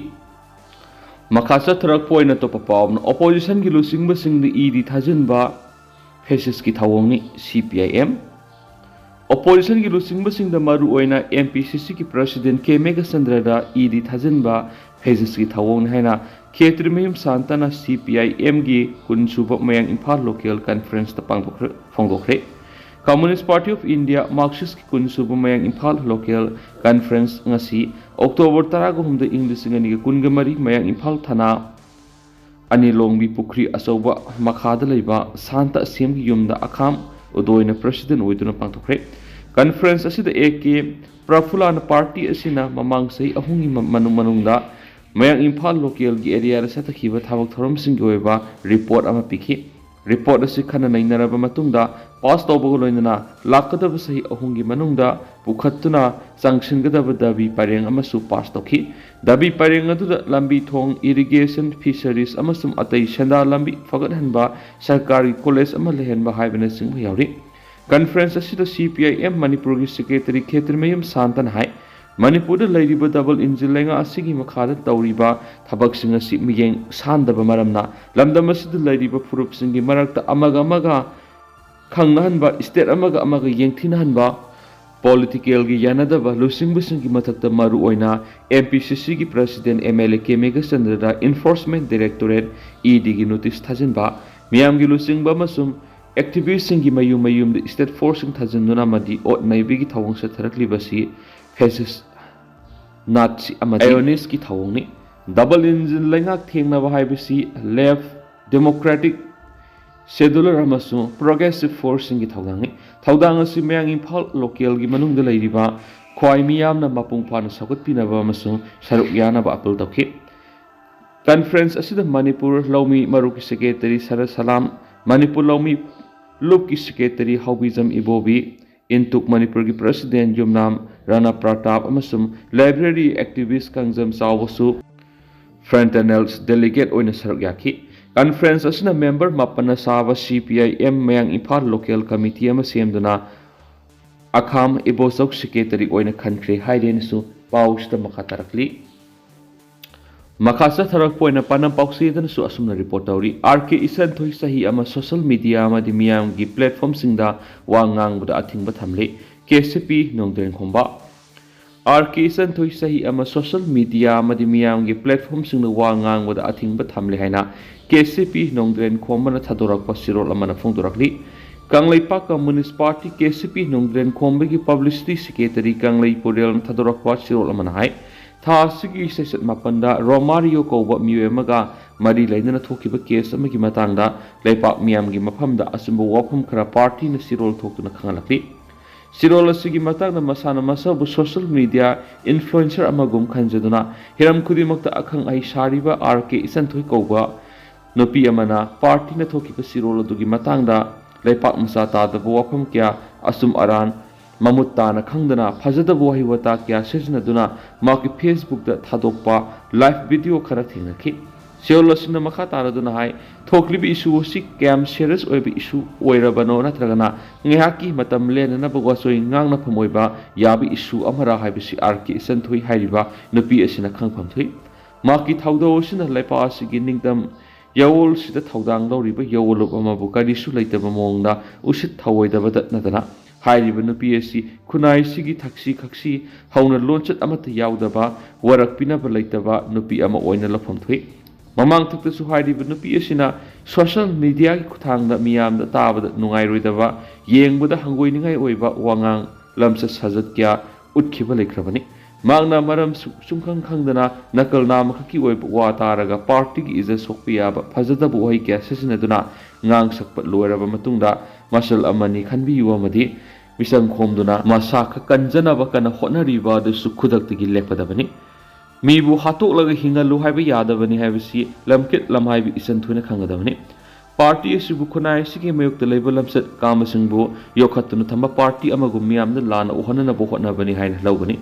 ꯃꯈꯥ ꯆꯠꯊꯔꯛꯄ ꯑꯣꯏꯅ ꯑꯇꯣꯞꯄ ꯄꯥꯎ ꯑꯃꯅ, ꯑꯣꯄꯣꯖꯤꯁꯟꯒꯤ ꯂꯨꯆꯤꯡꯕꯁꯤꯡꯗ ꯏ ꯗꯤ ꯊꯥꯖꯤꯟꯕ ꯐꯦꯁꯤꯁꯀꯤ ꯊꯧꯑꯣꯡꯅꯤ ꯁꯤ ꯄꯤ ꯑꯥꯏ ꯑꯦꯝ꯫ ꯑꯣꯄꯣꯖꯤꯁꯟꯒꯤ ꯂꯨꯆꯤꯡꯕꯁꯤꯡꯗ ꯃꯔꯨꯑꯣꯏꯅ ꯑꯦꯝ ꯄꯤ ꯁꯤ ꯁꯤꯒꯤ ꯄ꯭ꯔꯁꯤꯗꯦꯟ ꯀꯦ ꯃꯦꯘꯆꯟꯗ꯭ꯔꯗ ꯏ ꯗꯤ ꯊꯥꯖꯤꯟꯕ ꯐꯦꯁꯤꯁꯀꯤ ꯊꯧꯑꯣꯡꯅꯤ ꯍꯥꯏꯅ ꯈꯦꯇ꯭ꯔꯤꯃꯌꯨꯝ ꯁꯥꯟꯇꯅ ꯁꯤ ꯄꯤ ꯑꯥꯏ ꯑꯦꯝꯒꯤ ꯀꯨꯟꯁꯨꯕ ꯃꯌꯥꯡ ꯏꯝꯐꯥꯜ ꯂꯣꯀꯦꯜ ꯀꯟꯐꯔꯦꯟꯁꯇ ꯄꯥꯡꯊꯣꯛꯈ꯭ꯔꯦ, ꯐꯣꯡꯗꯣꯛꯈ꯭ꯔꯦ꯫ Communist Party of India Marxist ꯀꯨꯟꯁꯨꯕ ꯃꯌꯥꯡ ꯏꯝꯐꯥꯜ ꯂꯣꯀꯦꯜ ꯀꯟꯐꯔꯦꯟꯁ ꯉꯁꯤ ꯑꯣꯛꯇꯣꯕꯔ ꯇꯔꯥꯒ ꯍꯨꯝꯗꯣꯏ, ꯏꯪ ꯂꯤꯁꯤꯡ ꯑꯅꯤꯒ ꯀꯨꯟꯒ ꯃꯔꯤ ꯃꯌꯥꯡ ꯏꯝꯐꯥꯜ ꯊꯅꯥ ꯑꯅꯤꯂꯣꯡꯕꯤ ꯄꯨꯈ꯭ꯔꯤ ꯑꯆꯧꯕ ꯃꯈꯥꯗ ꯂꯩꯕ ꯁꯥꯟꯇ ꯑꯁꯦꯝꯒꯤ ꯌꯨꯝꯗ ꯑꯈꯥꯝ ꯎꯗꯣꯏꯅ ꯄ꯭ꯔꯁꯤꯗꯦꯟ ꯑꯣꯏꯗꯨꯅ ꯄꯥꯡꯊꯣꯛꯈ꯭ꯔꯦ꯫ ꯀꯟꯐꯔꯦꯟꯁ ꯑꯁꯤꯗ ꯑꯦ ꯀꯦ ꯄ꯭ꯔꯐꯨꯂꯥꯅ ꯄꯥꯔꯇꯤ ꯑꯁꯤꯅ ꯃꯃꯥꯡ ꯆꯍꯤ ꯑꯍꯨꯝꯒꯤ ꯃ-, ꯃꯅꯨꯡ-, ꯃꯅꯨꯡꯗ ꯃꯌꯥꯡ ꯏꯝꯐꯥꯜ ꯂꯣꯀꯦꯜꯒꯤ ꯑꯦꯔꯤꯌꯥꯗ ꯆꯠꯊꯈꯤꯕ ꯊꯕꯛ ꯊꯧꯔꯝꯁꯤꯡꯒꯤ ꯑꯣꯏꯕ ꯔꯤꯄꯣꯔꯠ ꯑꯃ ꯄꯤꯈꯤ꯫ ꯔꯤꯄꯣꯔꯠ ꯑꯁꯤ ꯈꯟꯅ ꯅꯩꯅꯔꯕ ꯃꯇꯨꯡꯗ ꯄꯥꯁ ꯇꯧꯕꯒ ꯂꯣꯏꯅꯅ ꯂꯥꯛꯀꯗꯕ ꯆꯍꯤ ꯑꯍꯨꯝꯒꯤ ꯃꯅꯨꯡꯗ ꯄꯨꯈꯠꯇꯨꯅ ꯆꯪꯁꯤꯟꯒꯗꯕ ꯗꯥꯕꯤ ꯄꯔꯦꯡ ꯑꯃꯁꯨ ꯄꯥꯁ ꯇꯧꯈꯤ꯫ ꯗꯥꯕꯤ ꯄꯔꯦꯡ ꯑꯗꯨꯗ ꯂꯝꯕꯤ ꯊꯣꯡ, ꯏꯔꯤꯒꯦꯁꯟ, ꯐꯤꯁꯔꯤꯁ ꯑꯃꯁꯨꯡ ꯑꯇꯩ ꯁꯦꯟꯗꯥꯟ ꯂꯝꯕꯤ ꯐꯒꯠꯍꯟꯕ, ꯁꯔꯀꯥꯔꯒꯤ ꯀꯣꯂꯦꯖ ꯑꯃ ꯂꯩꯍꯟꯕ ꯍꯥꯏꯕꯅꯆꯤꯡꯕ ꯌꯥꯎꯔꯤ꯫ ꯀꯟꯐꯔꯦꯟꯁ ꯑꯁꯤꯗ ꯁꯤ ꯄꯤ ꯑꯥꯏ ꯑꯦꯝ ꯃꯅꯤꯄꯨꯔꯒꯤ ꯁꯦꯀ꯭ꯔꯦꯇꯔꯤ ꯈꯦꯇ꯭ꯔꯤꯃꯌꯨꯝ ꯁꯥꯟꯇꯅ ꯍꯥꯏ, ꯃꯅꯤꯄꯨꯔꯗ ꯂꯩꯔꯤꯕ ꯗꯕꯜ ꯏꯟꯖꯤꯟ ꯂꯩꯉꯥꯛ ꯑꯁꯤꯒꯤ ꯃꯈꯥꯗ ꯇꯧꯔꯤꯕ ꯊꯕꯛꯁꯤꯡ ꯑꯁꯤ ꯃꯤꯠꯌꯦꯡ ꯁꯥꯟꯗꯕ ꯃꯔꯝꯅ ꯂꯝꯗꯝ ꯑꯁꯤꯗ ꯂꯩꯔꯤꯕ ꯐꯨꯔꯨꯞꯁꯤꯡꯒꯤ ꯃꯔꯛꯇ ꯑꯃꯒ ꯑꯃꯒ ꯈꯪꯅꯍꯟꯕ, ꯁ꯭ꯇꯦꯠ ꯑꯃꯒ ꯑꯃꯒ ꯌꯦꯡꯊꯤꯅꯍꯟꯕ, ꯄꯣꯂꯤꯇꯤꯀꯦꯜꯒꯤ ꯌꯥꯅꯗꯕ ꯂꯨꯆꯤꯡꯕꯁꯤꯡꯒꯤ ꯃꯊꯛꯇ ꯃꯔꯨꯑꯣꯏꯅ ꯑꯦꯝ ꯄꯤ ꯁꯤ ꯁꯤꯒꯤ president M L A K ꯃꯦꯘꯆꯟꯗ꯭ꯔꯗ ꯏꯟꯐꯣꯔꯁꯃꯦꯟ ꯗꯥꯏꯔꯦꯛꯇꯣꯔꯦꯠ ꯏ ꯗꯤꯒꯤ ꯅꯣꯇꯤꯁ ꯊꯥꯖꯤꯟꯕ, ꯃꯤꯌꯥꯝꯒꯤ ꯂꯨꯆꯤꯡꯕ ꯑꯃꯁꯨꯡ ꯑꯦꯛꯇꯤꯚꯤꯁ꯭ꯠꯁꯤꯡꯒꯤ ꯃꯌꯨꯝ ꯃꯌꯨꯝꯗ ꯁ꯭ꯇꯦꯠ ꯐꯣꯔꯁꯁꯤꯡ ꯊꯥꯖꯤꯟꯗꯨꯅ ꯑꯃꯗꯤ ꯑꯣꯠ ꯅꯩꯕꯒꯤ ꯊꯧꯑꯣꯡ ꯆꯠꯊꯔꯛꯂꯤꯕꯁꯤ ꯐꯦꯁꯤꯁ, ꯅꯥꯠꯁꯤ ꯑꯃꯗꯤ ꯑꯥꯏꯑꯣꯅꯤꯁ꯭ꯠꯀꯤ ꯊꯧꯑꯣꯡꯅꯤ꯫ ꯗꯕꯜ ꯏꯟꯖꯤꯟ ꯂꯩꯉꯥꯛ ꯊꯦꯡꯅꯕ ꯍꯥꯏꯕꯁꯤ ꯂꯦꯐ, ꯗꯦꯃꯣꯀ꯭ꯔꯦꯇꯤꯛ, ꯁꯦꯀꯨꯂꯔ ꯑꯃꯁꯨꯡ ꯄ꯭ꯔꯣꯒ꯭ꯔꯦꯁꯤꯚ ꯐꯣꯔꯁꯁꯤꯡꯒꯤ ꯊꯧꯗꯥꯡꯅꯤ꯫ ꯊꯧꯗꯥꯡ ꯑꯁꯤ ꯃꯌꯥꯡ ꯏꯝꯐꯥꯜ ꯂꯣꯀꯦꯜꯒꯤ ꯃꯅꯨꯡꯗ ꯂꯩꯔꯤꯕ ꯈ꯭ꯋꯥꯏ ꯃꯤꯌꯥꯝꯅ ꯃꯄꯨꯡ ꯐꯥꯅ ꯁꯧꯒꯠꯄꯤꯅꯕ ꯑꯃꯁꯨꯡ ꯁꯔꯨꯛ ꯌꯥꯅꯕ ꯑꯥꯄꯤꯜ ꯇꯧꯈꯤ꯫ ꯀꯟꯐꯔꯦꯟꯁ ꯑꯁꯤꯗ ꯃꯅꯤꯄꯨꯔ ꯂꯧꯃꯤ ꯃꯔꯨꯞꯀꯤ ꯁꯦꯀ꯭ꯔꯦꯇꯔꯤ ꯁꯔꯠ ꯁꯂꯥꯝ, ꯃꯅꯤꯄꯨꯔ ꯂꯧꯃꯤ ꯂꯨꯞꯀꯤ ꯁꯦꯀ꯭ꯔꯦꯇꯔꯤ ꯍꯥꯎꯕꯤꯖꯝ ꯏꯕꯣꯕꯤ, ꯏꯟꯇꯨꯛ ꯃꯅꯤꯄꯨꯔꯒꯤ ꯄ꯭ꯔꯁꯤꯗꯦꯟ ꯌꯨꯝꯅꯥꯝ ꯔꯥꯅꯥ ꯄ꯭ꯔꯇꯥꯞ ꯑꯃꯁꯨꯡ ꯂꯥꯏꯕ꯭ꯔꯦꯔꯤ ꯑꯦꯛꯇꯤꯚꯤꯁ ꯀꯥꯡꯖꯝ ꯆꯥꯎꯕꯁꯨ ꯐ꯭ꯔꯟꯇꯅꯦꯜꯁ ꯗꯦꯂꯤꯒꯦꯠ ꯑꯣꯏꯅ ꯁꯔꯨꯛ ꯌꯥꯈꯤ꯫ ꯀꯟꯐ꯭ꯔꯦꯟꯁ ꯑꯁꯤꯅ ꯃꯦꯝꯕꯔ ꯃꯥꯄꯟꯅ ꯁꯥꯕ ꯁꯤ ꯄꯤ ꯑꯥꯏ ꯑꯦꯝ ꯃꯌꯥꯡ ꯏꯝꯐꯥꯜ ꯂꯣꯀꯦꯜ ꯀꯃꯤꯇꯤ ꯑꯃ ꯁꯦꯝꯗꯨꯅ ꯑꯈꯥꯝ ꯏꯕꯣꯆꯧ ꯁꯦꯀ꯭ꯔꯦꯇꯔꯤ ꯑꯣꯏꯅ ꯈꯟꯈ꯭ꯔꯦ ꯍꯥꯏꯔꯦꯅꯁꯨ ꯄꯥꯎꯁꯤꯗ ꯃꯈꯥ ꯇꯥꯔꯛꯂꯤ꯫ ꯃꯈꯥ ꯆꯠꯊꯔꯛꯄ ꯑꯣꯏꯅ ꯄꯥꯟꯗꯝ ꯄꯥꯎꯆꯦꯗꯅꯁꯨ ꯑꯁꯨꯝꯅ ꯔꯤꯄꯣꯔꯠ ꯇꯧꯔꯤ, ꯑꯥꯔ ꯀꯦ ꯏꯆꯟꯊꯣꯏ ꯆꯍꯤ ꯑꯃ ꯁꯣꯁꯦꯜ ꯃꯤꯗꯤꯌꯥ ꯑꯃꯗꯤ ꯃꯤꯌꯥꯝꯒꯤ ꯄ꯭ꯂꯦꯠꯐꯣꯝꯁꯤꯡꯗ ꯋꯥ ꯉꯥꯡꯕꯗ ꯑꯊꯤꯡꯕ ꯊꯝꯂꯤ꯫ ꯀꯦ ꯁꯤ ꯄꯤ ꯅꯣꯡꯗ꯭ꯔꯦꯟ ꯈꯣꯝꯕ꯫ ꯑꯥꯔ ꯀꯦ ꯏꯆꯟꯊꯣꯏ ꯆꯍꯤ ꯑꯃ ꯁꯣꯁꯦꯜ ꯃꯤꯗꯤꯌꯥ ꯑꯃꯗꯤ ꯃꯤꯌꯥꯝꯒꯤ ꯄ꯭ꯂꯦꯠꯐꯣꯝꯁꯤꯡꯗ ꯋꯥ ꯉꯥꯡꯕꯗ ꯑꯊꯤꯡꯕ ꯊꯝꯂꯦ ꯍꯥꯏꯅ ꯀꯦ ꯁꯤ ꯄꯤ ꯅꯣꯡꯗ꯭ꯔꯦꯟ ꯈꯣꯝꯕꯅ ꯊꯥꯗꯣꯔꯛꯄ ꯆꯦꯔꯣꯜ ꯑꯃꯅ ꯐꯣꯡꯗꯣꯔꯛꯂꯤ꯫ Kangleipak communist party K C ꯄꯤ ꯅꯣꯡꯗ꯭ꯔꯦꯟ ꯈꯣꯝꯕꯒꯤ ꯄꯕ꯭ꯂꯤꯁꯤꯇꯤ ꯁꯦꯀ꯭ꯔꯦꯇꯔꯤ ꯀꯪꯂꯩ ꯄꯨꯔꯦꯜꯅ ꯊꯥꯗꯣꯔꯛꯄ ꯆꯦꯔꯣꯜ ꯑꯃꯅ ꯍꯥꯏ, ꯊꯥ ꯑꯁꯤꯒꯤ ꯆꯩꯆꯠ ꯃꯥꯄꯟꯗ ꯔꯣꯃꯥꯔꯤꯌꯣ ꯀꯧꯕ ꯃꯤꯑꯣꯏ ꯑꯃꯒ ꯃꯔꯤ ꯂꯩꯅꯅ ꯊꯣꯛꯈꯤꯕ ꯀꯦꯁ ꯑꯃꯒꯤ ꯃꯇꯥꯡꯗ ꯂꯩꯄꯥꯛ ꯃꯤꯌꯥꯝꯒꯤ ꯃꯐꯝꯗ ꯑꯆꯨꯝꯕ ꯋꯥꯐꯝ ꯈꯔ ꯄꯥꯔꯇꯤꯅ ꯆꯦꯔꯣꯜ ꯊꯣꯛꯇꯨꯅ ꯈꯪꯍꯜꯂꯛꯂꯤ꯫ ꯆꯦꯔꯣꯜ ꯑꯁꯤꯒꯤ ꯃꯇꯥꯡꯗ ꯃꯁꯥꯅ ꯃꯁꯥꯕꯨ ꯁꯣꯁꯦꯜ ꯃꯤꯗꯤꯌꯥ ꯏꯟꯐ꯭ꯂꯨꯑꯦꯟꯁꯔ ꯑꯃꯒꯨꯝ ꯈꯟꯖꯗꯨꯅ ꯍꯤꯔꯝ ꯈꯨꯗꯤꯡꯃꯛꯇ ꯑꯈꯪ ꯑꯍꯩ ꯁꯥꯔꯤꯕ ꯑꯥꯔ ꯀꯦ ꯏꯆꯟꯊꯣꯏ ꯀꯧꯕ ꯅꯨꯄꯤ ꯑꯃꯅ ꯄꯥꯔꯇꯤꯅ ꯊꯣꯛꯈꯤꯕ ꯆꯦꯔꯣꯜ ꯑꯗꯨꯒꯤ ꯃꯇꯥꯡꯗ ꯂꯩꯄꯥꯛ ꯃꯆꯥ ꯇꯥꯗꯕ ꯋꯥꯐꯝ ꯀꯌꯥ, ꯑꯆꯨꯝ ꯑꯔꯥꯟ ꯃꯃꯨꯠ ꯇꯥꯅ ꯈꯪꯗꯅ ꯐꯖꯗꯕ ꯋꯥꯍꯩ ꯋꯥꯇꯥ ꯀꯌꯥ ꯁꯤꯖꯤꯟꯅꯗꯨꯅ ꯃꯍꯥꯛꯀꯤ ꯐꯦꯁꯕꯨꯛꯇ ꯊꯥꯗꯣꯛꯄ ꯂꯥꯏꯚ ꯚꯤꯗꯤꯑꯣ ꯈꯔ ꯊꯦꯡꯅꯈꯤ꯫ ꯆꯦꯔꯣꯜ ꯑꯁꯤꯅ ꯃꯈꯥ ꯇꯥꯔꯗꯨꯅ ꯍꯥꯏ, ꯊꯣꯛꯂꯤꯕ ꯏꯁꯨ ꯑꯁꯤ ꯀꯌꯥꯝ ꯁꯦꯔꯤꯌꯁ ꯑꯣꯏꯕ ꯏꯁꯨ ꯑꯣꯏꯔꯕꯅꯣ ꯅꯠꯇ꯭ꯔꯒꯅ ꯉꯥꯏꯍꯥꯛꯀꯤ ꯃꯇꯝ ꯂꯦꯟꯅꯅꯕ ꯋꯥꯆꯣꯏ ꯉꯥꯡꯅꯐꯝ ꯑꯣꯏꯕ ꯌꯥꯕ ꯏꯁꯨ ꯑꯃꯔꯥ ꯍꯥꯏꯕꯁꯤ ꯑꯥꯔ ꯀꯦ ꯏꯆꯟꯊꯣꯏ ꯍꯥꯏꯔꯤꯕ ꯅꯨꯄꯤ ꯑꯁꯤꯅ ꯈꯪꯐꯝ ꯊꯣꯛꯏ꯫ ꯃꯍꯥꯛꯀꯤ ꯊꯧꯗꯧ ꯑꯁꯤꯅ ꯂꯩꯄꯥꯛ ꯑꯁꯤꯒꯤ ꯅꯤꯡꯇꯝ ꯌꯥꯋꯣꯜꯁꯤꯗ ꯊꯧꯗꯥꯡ ꯂꯧꯔꯤꯕ ꯌꯥꯋꯣꯜꯂꯨꯞ ꯑꯃꯕꯨ ꯀꯔꯤꯁꯨ ꯂꯩꯇꯕ ꯃꯑꯣꯡꯗ ꯎꯁꯤꯠ ꯊꯑꯣꯏꯗꯕꯇ ꯅꯠꯇꯅ ꯍꯥꯏꯔꯤꯕ ꯅꯨꯄꯤ ꯑꯁꯤ ꯈꯨꯟꯅꯥꯏꯁꯤꯒꯤ ꯊꯛꯁꯤ ꯈꯛꯁꯤ ꯍꯧꯅ ꯂꯣꯟꯆꯠ ꯑꯃꯠꯇ ꯌꯥꯎꯗꯕ, ꯋꯥꯔꯛꯄꯤꯅꯕ ꯂꯩꯇꯕ ꯅꯨꯄꯤ ꯑꯃ ꯑꯣꯏꯅ ꯂꯧꯐꯝ ꯊꯣꯛꯏ꯫ ꯃꯃꯥꯡꯊꯛꯇꯁꯨ ꯍꯥꯏꯔꯤꯕ ꯅꯨꯄꯤ ꯑꯁꯤꯅ ꯁꯣꯁꯦꯜ ꯃꯤꯗꯤꯌꯥꯒꯤ ꯈꯨꯠꯊꯥꯡꯗ ꯃꯤꯌꯥꯝꯗ ꯇꯥꯕꯗ ꯅꯨꯡꯉꯥꯏꯔꯣꯏꯗꯕ, ꯌꯦꯡꯕꯗ ꯍꯪꯒꯣꯏꯅꯤꯡꯉꯥꯏ ꯑꯣꯏꯕ ꯋꯥꯉꯥꯡ, ꯂꯝꯆꯠ ꯁꯥꯖꯠ ꯀꯌꯥ ꯎꯠꯈꯤꯕ ꯂꯩꯈ꯭ꯔꯕꯅꯤ꯫ ꯃꯍꯥꯛꯅ ꯃꯔꯝ ꯁꯨ-, ꯁꯨꯡꯈꯪ ꯈꯪꯗꯅ ꯅꯀꯜ ꯅꯥꯝꯃꯈꯛꯀꯤ ꯑꯣꯏꯕ ꯋꯥ ꯇꯥꯔꯒ ꯄꯥꯔꯇꯤꯒꯤ ꯏꯖꯠ ꯁꯣꯛꯄ ꯌꯥꯕ ꯐꯖꯗꯕ ꯋꯥꯍꯩ ꯀꯌꯥ ꯁꯤꯖꯤꯟꯅꯗꯨꯅ ꯉꯥꯡ ꯁꯛꯄ ꯂꯣꯏꯔꯕ ꯃꯇꯨꯡꯗ ꯃꯆꯜ ꯑꯃꯅꯤ ꯈꯟꯕꯤꯌꯨ ꯑꯃꯗꯤ ꯃꯤꯆꯪ ꯈꯣꯝꯗꯨꯅ ꯃꯁꯥ ꯈꯛ ꯀꯟꯖꯅꯕ ꯀꯟꯅ ꯍꯣꯠꯅꯔꯤꯕ ꯑꯗꯨꯁꯨ ꯈꯨꯗꯛꯇꯒꯤ ꯂꯦꯞꯀꯗꯕꯅꯤ꯫ ꯃꯤꯕꯨ ꯍꯥꯠꯇꯣꯛꯂꯒ ꯍꯤꯡꯍꯜꯂꯨ ꯍꯥꯏꯕ ꯌꯥꯗꯕꯅꯤ ꯍꯥꯏꯕꯁꯤ ꯂꯝꯀꯦꯠ ꯂꯝꯍꯥꯏꯕꯤ ꯏꯆꯟ ꯊꯣꯏꯅ ꯈꯪꯒꯗꯕꯅꯤ꯫ ꯄꯥꯔꯇꯤ ꯑꯁꯤꯕꯨ ꯈꯨꯟꯅꯥꯏ ꯑꯁꯤꯒꯤ ꯃꯥꯌꯣꯛꯇ ꯂꯩꯕ ꯂꯝꯆꯠ ꯀꯥꯝꯕꯁꯤꯡꯕꯨ ꯌꯣꯛꯈꯠꯇꯨꯅ ꯊꯝꯕ ꯄꯥꯔꯇꯤ ꯑꯃꯒꯨꯝ ꯃꯤꯌꯥꯝꯗ ꯂꯥꯟꯅ ꯎꯍꯟꯅꯅꯕ ꯍꯣꯠꯅꯕꯅꯤ ꯍꯥꯏꯅ ꯂꯧꯒꯅꯤ꯫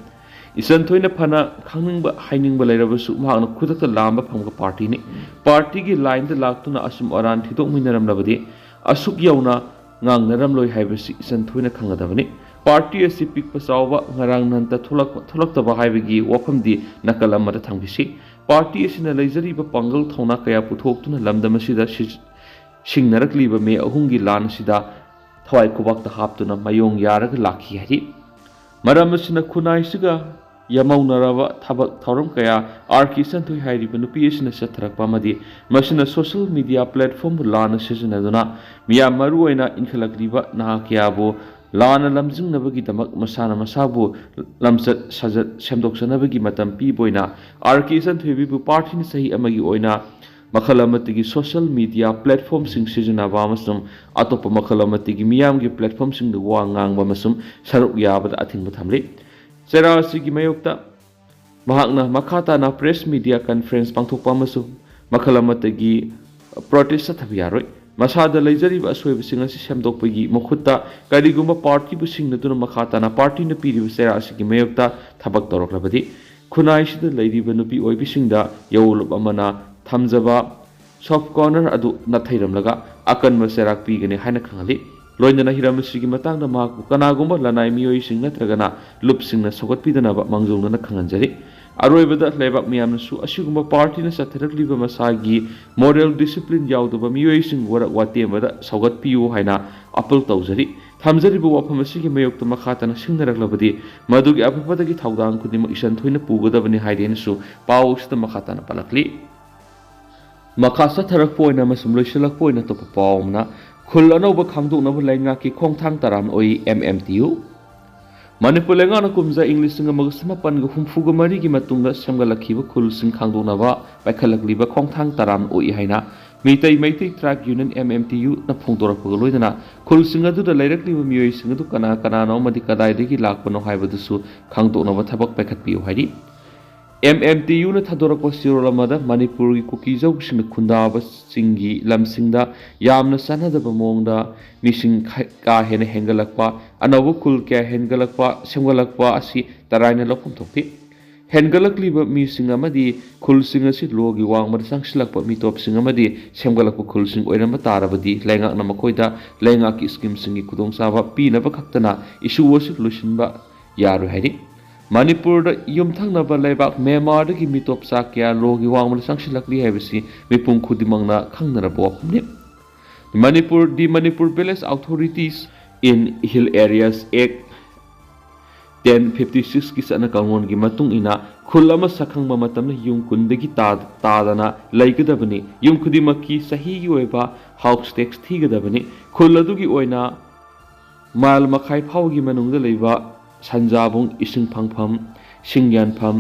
ꯏꯆꯟ ꯊꯣꯏꯅ ꯐꯅ ꯈꯪꯅꯤꯡꯕ ꯍꯥꯏꯅꯤꯡꯕ ꯂꯩꯔꯕꯁꯨ ꯃꯍꯥꯛꯅ ꯈꯨꯗꯛꯇ ꯂꯥꯝꯕ ꯐꯪꯕ ꯄꯥꯔꯇꯤꯅꯤ꯫ ꯄꯥꯔꯇꯤꯒꯤ ꯂꯥꯏꯟꯗ ꯂꯥꯛꯇꯨꯅ ꯑꯆꯨꯝ ꯑꯔꯥꯟ ꯊꯤꯗꯣꯛꯃꯤꯟꯅꯔꯝꯂꯕꯗꯤ ꯑꯁꯨꯛ ꯌꯧꯅ ꯉꯥꯡꯅꯔꯝꯂꯣꯏ ꯍꯥꯏꯕꯁꯤ ꯏꯆꯟ ꯊꯣꯏꯅ ꯈꯪꯒꯗꯕꯅꯤ꯫ ꯄꯥꯔꯇꯤ ꯑꯁꯤ ꯄꯤꯛꯄ ꯆꯥꯎꯕ, ꯉꯔꯥꯡ ꯅꯍꯟꯇ ꯊꯣꯛꯂꯛꯄ, ꯊꯣꯛꯂꯛꯇꯕ ꯍꯥꯏꯕꯒꯤ ꯋꯥꯐꯝꯗꯤ ꯅꯥꯀꯜ ꯑꯃꯗ ꯊꯝꯈꯤꯁꯤ꯫ ꯄꯥꯔꯇꯤ ꯑꯁꯤꯅ ꯂꯩꯖꯔꯤꯕ ꯄꯥꯡꯒꯜ ꯊꯧꯅꯥ ꯀꯌꯥ ꯄꯨꯊꯣꯛꯇꯨꯅ ꯂꯝꯗꯝ ꯑꯁꯤꯗ ꯁꯤ-, ꯁꯤꯡꯅꯔꯛꯂꯤꯕ ꯃꯦ ꯑꯍꯨꯝꯒꯤ ꯂꯥꯟ ꯑꯁꯤꯗ ꯊꯋꯥꯏ ꯈꯨꯕꯥꯛꯇ ꯍꯥꯞꯇꯨꯅ ꯃꯥꯌꯣꯡ ꯌꯥꯔꯒ ꯂꯥꯛꯈꯤ ꯍꯥꯏꯔꯤ꯫ ꯃꯔꯝ ꯑꯁꯤꯅ ꯈꯨꯟꯅꯥꯏꯁꯤꯒ ꯌꯥꯃꯧꯅꯔꯕ ꯊꯕꯛ ꯊꯧꯔꯝ ꯀꯌꯥ ꯑꯥꯔ ꯀꯦ ꯏꯆꯟꯊꯣꯏ ꯍꯥꯏꯔꯤꯕ ꯅꯨꯄꯤ ꯑꯁꯤꯅ ꯆꯠꯊꯔꯛꯄ ꯑꯃꯗꯤ ꯃꯁꯤꯅ social media platformꯕꯨ ꯂꯥꯟꯅ ꯁꯤꯖꯤꯟꯅꯗꯨꯅ ꯃꯤꯌꯥꯝ, ꯃꯔꯨꯑꯣꯏꯅ ꯏꯟꯈꯠꯂꯛꯂꯤꯕ ꯅꯍꯥ ꯀꯌꯥꯕꯨ ꯂꯥꯟꯅ ꯂꯝꯖꯤꯡꯅꯕꯒꯤꯗꯃꯛ ꯃꯁꯥꯅ ꯃꯁꯥꯕꯨ ꯂꯝꯆꯠ ꯁꯥꯖꯠ ꯁꯦꯝꯗꯣꯛꯆꯅꯕꯒꯤ ꯃꯇꯝ ꯄꯤꯕ ꯑꯣꯏꯅ ꯑꯥꯔ ꯀꯦ ꯏꯆꯟꯊꯣꯏꯕꯤꯕꯨ ꯄꯥꯔꯇꯤꯅ ꯆꯍꯤ ꯑꯃꯒꯤ ꯑꯣꯏꯅ ꯃꯈꯜ ꯑꯃꯠꯇꯒꯤ social media platformꯁꯤꯡ ꯁꯤꯖꯤꯟꯅꯕ ꯑꯃꯁꯨꯡ ꯑꯇꯣꯞꯄ ꯃꯈꯜ ꯑꯃꯠꯇꯒꯤ ꯃꯤꯌꯥꯝꯒꯤ platformꯁꯤꯡꯗ ꯋꯥ ꯉꯥꯡꯕ ꯑꯃꯁꯨꯡ ꯁꯔꯨꯛ ꯌꯥꯕꯗ ꯑꯊꯤꯡꯕ ꯊꯝꯂꯤ꯫ ꯆꯩꯔꯥꯛ ꯑꯁꯤꯒꯤ ꯃꯥꯌꯣꯛꯇ ꯃꯍꯥꯛꯅ ꯃꯈꯥ ꯇꯥꯅ press media conference ꯄꯥꯡꯊꯣꯛꯄ ꯑꯃꯁꯨꯡ ꯃꯈꯜ ꯑꯃꯠꯇꯒꯤ protest ꯆꯠꯊꯕ ꯌꯥꯔꯣꯏ꯫ ꯃꯁꯥꯗ ꯂꯩꯖꯔꯤꯕ ꯑꯁꯣꯏꯕꯁꯤꯡ ꯑꯁꯤ ꯁꯦꯝꯗꯣꯛꯄꯒꯤ ꯃꯍꯨꯠꯇ ꯀꯔꯤꯒꯨꯝꯕ ꯄꯥꯔꯇꯤꯕꯨ ꯁꯤꯡꯅꯗꯨꯅ ꯃꯈꯥ ꯇꯥꯅ ꯄꯥꯔꯇꯤꯅ ꯄꯤꯔꯤꯕ ꯆꯩꯔꯥꯛ ꯑꯁꯤꯒꯤ ꯃꯥꯌꯣꯛꯇ ꯊꯕꯛ ꯇꯧꯔꯛꯂꯕꯗꯤ ꯈꯨꯟꯅꯥꯏꯁꯤꯗ ꯂꯩꯔꯤꯕ ꯅꯨꯄꯤ ꯑꯣꯏꯕꯤꯁꯤꯡꯗ ꯌꯥꯑꯣꯡꯂꯨꯞ ꯑꯃꯅ ꯊꯝꯖꯕ soft corner ꯑꯗꯨ ꯅꯥꯊꯩꯔꯝꯂꯒ ꯑꯀꯟꯕ ꯆꯩꯔꯥꯛ ꯄꯤꯒꯅꯤ ꯍꯥꯏꯅ ꯈꯪꯍꯜꯂꯤ꯫ ꯂꯣꯏꯅꯅ ꯍꯤꯔꯝ ꯑꯁꯤꯒꯤ ꯃꯇꯥꯡꯗ ꯃꯍꯥꯛꯄꯨ ꯀꯅꯥꯒꯨꯝꯕ ꯂꯅꯥꯏ ꯃꯤꯑꯣꯏꯁꯤꯡ ꯅꯠꯇ꯭ꯔꯒꯅ ꯂꯨꯞꯁꯤꯡꯅ ꯁꯧꯒꯠꯄꯤꯗꯅꯕ ꯃꯥꯡꯖꯧꯅꯅ ꯈꯪꯍꯟꯖꯔꯤ꯫ ꯑꯔꯣꯏꯕꯗ ꯂꯩꯕꯥꯛ ꯃꯤꯌꯥꯝꯅꯁꯨ ꯑꯁꯤꯒꯨꯝꯕ ꯄꯥꯔꯇꯤꯅ ꯆꯠꯊꯔꯛꯂꯤꯕ ꯃꯁꯥꯒꯤ moral discipline ꯌꯥꯎꯗꯕ ꯃꯤꯑꯣꯏꯁꯤꯡ ꯋꯥꯔꯛ ꯋꯥꯇꯦꯝꯕꯗ ꯁꯧꯒꯠꯄꯤꯌꯨ ꯍꯥꯏꯅ appeal ꯇꯧꯖꯔꯤ꯫ ꯊꯝꯖꯔꯤꯕ ꯋꯥꯐꯝ ꯑꯁꯤꯒꯤ ꯃꯥꯌꯣꯛꯇ ꯃꯈꯥ ꯇꯥꯅ ꯁꯤꯡꯅꯔꯛꯂꯕꯗꯤ ꯃꯗꯨꯒꯤ ꯑꯐꯕꯗꯒꯤ ꯊꯧꯗꯥꯡ ꯈꯨꯗꯤꯡꯃꯛ ꯏꯆꯟ ꯊꯣꯏꯅ ꯄꯨꯒꯗꯕꯅꯤ ꯍꯥꯏꯗꯦꯅꯁꯨ ꯄꯥꯎ ꯑꯁꯤꯗ ꯃꯈꯥ ꯇꯥꯅ ꯄꯜꯂꯛꯂꯤ꯫ ꯃꯈꯥ ꯆꯠꯊꯔꯛꯄ ꯑꯣꯏꯅ ꯑꯃꯁꯨꯡ ꯂꯣꯏꯁꯤꯜꯂꯛꯄ ꯑꯣꯏꯅ ꯑꯇꯣꯞꯄ ꯄꯥꯎ ꯑꯃꯅ, ꯈꯨꯜ ꯑꯅꯧꯕ ꯈꯥꯡꯗꯣꯛꯅꯕ ꯂꯩꯉꯥꯛꯀꯤ ꯈꯣꯡꯊꯥꯡ ꯇꯔꯥꯝꯅ ꯑꯣꯏ M M T U. Manipur ꯂꯩꯉꯥꯛꯅ ꯀꯨꯝꯖꯥ ꯏꯪ ꯂꯤꯁꯤꯡ ꯑꯃꯒ ꯆꯃꯥꯄꯟꯒ ꯍꯨꯝꯐꯨꯒ ꯃꯔꯤꯒꯤ ꯃꯇꯨꯡꯗ ꯁꯦꯝꯒꯠꯂꯛꯈꯤꯕ ꯈꯨꯜꯁꯤꯡ ꯈꯥꯡꯗꯣꯛꯅꯕ ꯄꯥꯏꯈꯠꯂꯛꯂꯤꯕ ꯈꯣꯡꯊꯥꯡ ꯇꯔꯥꯝꯅ ꯑꯣꯏ ꯍꯥꯏꯅ ꯃꯤꯇꯩ ꯃꯩꯇꯩ ꯇ꯭ꯔꯥꯏꯕ ꯌꯨꯅꯤꯌꯟ, ꯑꯦꯝ ꯑꯦꯝ ꯇꯤ ꯌꯨꯅ ꯐꯣꯡꯗꯣꯔꯛꯄꯒ ꯂꯣꯏꯅꯅ ꯈꯨꯜꯁꯤꯡ ꯑꯗꯨꯗ ꯂꯩꯔꯛꯂꯤꯕ ꯃꯤꯑꯣꯏꯁꯤꯡ ꯑꯗꯨ ꯀꯅꯥ ꯀꯅꯥꯅꯣ ꯑꯃꯗꯤ ꯀꯗꯥꯏꯗꯒꯤ ꯂꯥꯛꯄꯅꯣ ꯍꯥꯏꯕꯗꯨꯁꯨ ꯈꯪꯗꯣꯛꯅꯕ ꯊꯕꯛ ꯄꯥꯏꯈꯠꯄꯤꯌꯨ ꯍꯥꯏꯔꯤ꯫ ꯑꯦꯝ ꯑꯦꯝ ꯇꯤ ꯌꯨꯅ ꯊꯥꯗꯣꯔꯛꯄ ꯆꯦꯔꯣꯜ ꯑꯃꯗ ꯃꯅꯤꯄꯨꯔꯒꯤ ꯀꯨꯀꯤꯖꯧꯁꯤꯡꯅ ꯈꯨꯟꯗꯥꯕꯁꯤꯡꯒꯤ ꯂꯝꯁꯤꯡꯗ ꯌꯥꯝꯅ ꯆꯥꯟꯅꯗꯕ ꯃꯑꯣꯡꯗ ꯃꯤꯁꯤꯡ ꯈ-, ꯀꯥ ꯍꯦꯟꯅ ꯍꯦꯟꯒꯠꯂꯛꯄ, ꯑꯅꯧꯕ ꯈꯨꯜ ꯀꯌꯥ ꯍꯦꯟꯒꯠꯂꯛꯄ, ꯁꯦꯝꯒꯠꯂꯛꯄ ꯑꯁꯤ ꯇꯔꯥꯏꯅ ꯂꯧꯐꯝ ꯊꯣꯛꯇꯦ꯫ ꯍꯦꯟꯒꯠꯂꯛꯂꯤꯕ ꯃꯤꯁꯤꯡ ꯑꯃꯗꯤ ꯈꯨꯜꯁꯤꯡ ꯑꯁꯤ ꯂꯣꯒꯤ ꯋꯥꯡꯃꯗ ꯆꯪꯁꯤꯜꯂꯛꯄ ꯃꯤꯇꯣꯞꯁꯤꯡ ꯑꯃꯗꯤ ꯁꯦꯝꯒꯠꯂꯛꯄ ꯈꯨꯜꯁꯤꯡ ꯑꯣꯏꯔꯝꯕ ꯇꯥꯔꯕꯗꯤ ꯂꯩꯉꯥꯛꯅ ꯃꯈꯣꯏꯗ ꯂꯩꯉꯥꯛꯀꯤ ꯁ꯭ꯀꯤꯝꯁꯤꯡꯒꯤ ꯈꯨꯗꯣꯡꯆꯥꯕ ꯄꯤꯅꯕ ꯈꯛꯇꯅ ꯏꯁꯨ ꯑꯁꯤ ꯂꯣꯏꯁꯤꯟꯕ ꯌꯥꯔꯣꯏ ꯍꯥꯏꯔꯤ꯫ ꯃꯅꯤꯄꯨꯔꯗ ꯌꯨꯝꯊꯪꯅꯕ ꯂꯩꯕꯥꯛ ꯃ꯭ꯌꯥꯟꯃꯥꯔꯗꯒꯤ ꯃꯤꯇꯣꯞ ꯆꯥ ꯀꯌꯥ ꯂꯣꯒꯤ ꯋꯥꯡꯃꯗ ꯆꯪꯁꯤꯜꯂꯛꯂꯤ ꯍꯥꯏꯕꯁꯤ ꯃꯤꯄꯨꯝ ꯈꯨꯗꯤꯡꯃꯛꯅ ꯈꯪꯅꯔꯕ ꯋꯥꯐꯝꯅꯤ꯫ Manipur, The Manipur Village Authorities in Hill Areas Act ten fifty sixꯀꯤ ꯆꯠꯅ ꯀꯥꯡꯂꯣꯟꯒꯤ ꯃꯇꯨꯡ ꯏꯟꯅ ꯈꯨꯜ ꯑꯃ ꯁꯛꯈꯪꯕ ꯃꯇꯝꯗ ꯌꯨꯝ ꯀꯨꯟꯗꯒꯤ ꯇꯥ-, ꯇꯥꯗꯅ ꯂꯩꯒꯗꯕꯅꯤ꯫ ꯌꯨꯝ ꯈꯨꯗꯤꯡꯃꯛꯀꯤ ꯆꯍꯤꯒꯤ ꯑꯣꯏꯕ house tax ꯊꯤꯒꯗꯕꯅꯤ꯫ ꯈꯨꯜ ꯑꯗꯨꯒꯤ ꯑꯣꯏꯅ ꯃꯥꯏꯜ ꯃꯈꯥꯏ ꯐꯥꯎꯒꯤ ꯃꯅꯨꯡꯗ ꯂꯩꯕ ꯁꯟꯖꯥꯕꯨꯡ, ꯏꯁꯤꯡ ꯐꯪꯐꯝ, ꯁꯤꯡ ꯌꯥꯟꯐꯝ,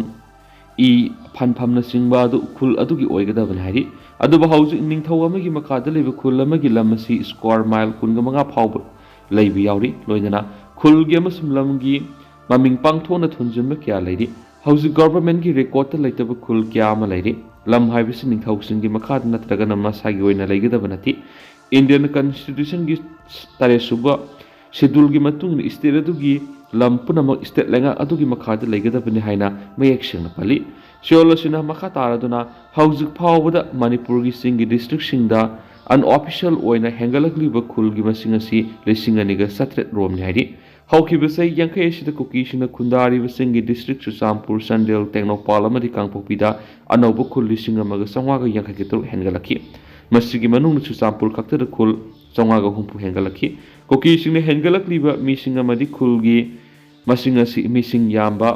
ꯏ ꯐꯟꯐꯝꯅꯆꯤꯡꯕ ꯑꯗꯨ ꯈꯨꯜ ꯑꯗꯨꯒꯤ ꯑꯣꯏꯒꯗꯕꯅꯤ ꯍꯥꯏꯔꯤ꯫ ꯑꯗꯨꯕꯨ ꯍꯧꯖꯤꯛ ꯅꯤꯡꯊꯧ ꯑꯃꯒꯤ ꯃꯈꯥꯗ ꯂꯩꯕ ꯈꯨꯜ ꯑꯃꯒꯤ ꯂꯝ ꯑꯁꯤ square mile ꯀꯨꯟꯒ ꯃꯉꯥ ꯐꯥꯎꯕ ꯂꯩꯕ ꯌꯥꯎꯔꯤ꯫ ꯂꯣꯏꯅꯅ ꯈꯨꯜꯒꯤ ꯑꯃꯁꯨꯡ ꯂꯝꯒꯤ ꯃꯃꯤꯡ ꯄꯥꯡꯊꯣꯛꯅ ꯊꯣꯟꯖꯤꯟꯕ ꯀꯌꯥ ꯂꯩꯔꯤ꯫ ꯍꯧꯖꯤꯛ governmentꯀꯤ recordꯇ ꯂꯩꯇꯕ ꯈꯨꯜ ꯀꯌꯥ ꯑꯃ ꯂꯩꯔꯤ꯫ ꯂꯝ ꯍꯥꯏꯕꯁꯤ ꯅꯤꯡꯊꯧꯁꯤꯡꯒꯤ ꯃꯈꯥꯗ ꯅꯠꯇ꯭ꯔꯒꯅ ꯃꯁꯥꯒꯤ ꯑꯣꯏꯅ ꯂꯩꯒꯗꯕ ꯅꯠꯇꯦ꯫ Indian Constitutionꯒꯤ ꯇꯔꯦꯠ ꯁꯨꯕ scheduleꯒꯤ ꯃꯇꯨꯡ ꯏꯟꯅ state ꯑꯗꯨꯒꯤ ꯂꯝ ꯄꯨꯝꯅꯃꯛ state ꯂꯩꯉꯥꯛ ꯑꯗꯨꯒꯤ ꯃꯈꯥꯗ ꯂꯩꯒꯗꯕꯅꯤ ꯍꯥꯏꯅ ꯃꯌꯦꯛ ꯁꯦꯡꯅ ꯄꯜꯂꯤ꯫ ꯆꯦꯔꯣꯜ ꯑꯁꯤꯅ ꯃꯈꯥ ꯇꯥꯔꯗꯨꯅ ꯍꯧꯖꯤꯛ ꯐꯥꯎꯕꯗ ꯃꯅꯤꯄꯨꯔꯒꯤ ꯆꯤꯡꯒꯤ districtꯁꯤꯡꯗ unofficial ꯑꯣꯏꯅ ꯍꯦꯟꯒꯠꯂꯛꯂꯤꯕ ꯈꯨꯜꯒꯤ ꯃꯁꯤꯡ ꯑꯁꯤ ꯂꯤꯁꯤꯡ ꯑꯅꯤꯒ ꯆꯥꯇ꯭ꯔꯦꯠ ꯔꯣꯝꯅꯤ ꯍꯥꯏꯔꯤ꯫ ꯍꯧꯈꯤꯕ ꯆꯍꯤ ꯌꯥꯡꯈꯩ ꯑꯁꯤꯗ ꯀꯨꯀꯤꯁꯤꯡꯅ ꯈꯨꯟꯗꯥꯔꯤꯕꯁꯤꯡꯒꯤ district ꯆꯨꯔꯆꯥꯟꯄꯨꯔ, ꯆꯥꯟꯗꯦꯜ, ꯇꯦꯡꯅꯧꯄꯥꯜ ꯑꯃꯗꯤ ꯀꯥꯡꯄꯣꯛꯄꯤꯗ ꯑꯅꯧꯕ ꯈꯨꯜ ꯂꯤꯁꯤꯡ ꯑꯃꯒ ꯆꯥꯝꯃꯉꯥꯒ ꯌꯥꯡꯈꯩꯒ ꯇꯔꯨꯛ ꯍꯦꯟꯒꯠꯂꯛꯈꯤ꯫ ꯃꯁꯤꯒꯤ ꯃꯅꯨꯡꯗ ꯆꯨꯔꯆꯥꯟꯄꯨꯔ ꯈꯛꯇꯗ ꯈꯨꯜ ꯆꯥꯝꯃꯉꯥꯒ ꯍꯨꯝꯐꯨ ꯍꯦꯟꯒꯠꯂꯛꯈꯤ꯫ ꯀꯨꯀꯤꯁꯤꯡꯅ ꯍꯦꯟꯒꯠꯂꯛꯂꯤꯕ ꯃꯤꯁꯤꯡ ꯑꯃꯗꯤ ꯈꯨꯜꯒꯤ ꯃꯁꯤꯡ ꯑꯁꯤ ꯃꯤꯁꯤꯡ ꯌꯥꯝꯕ,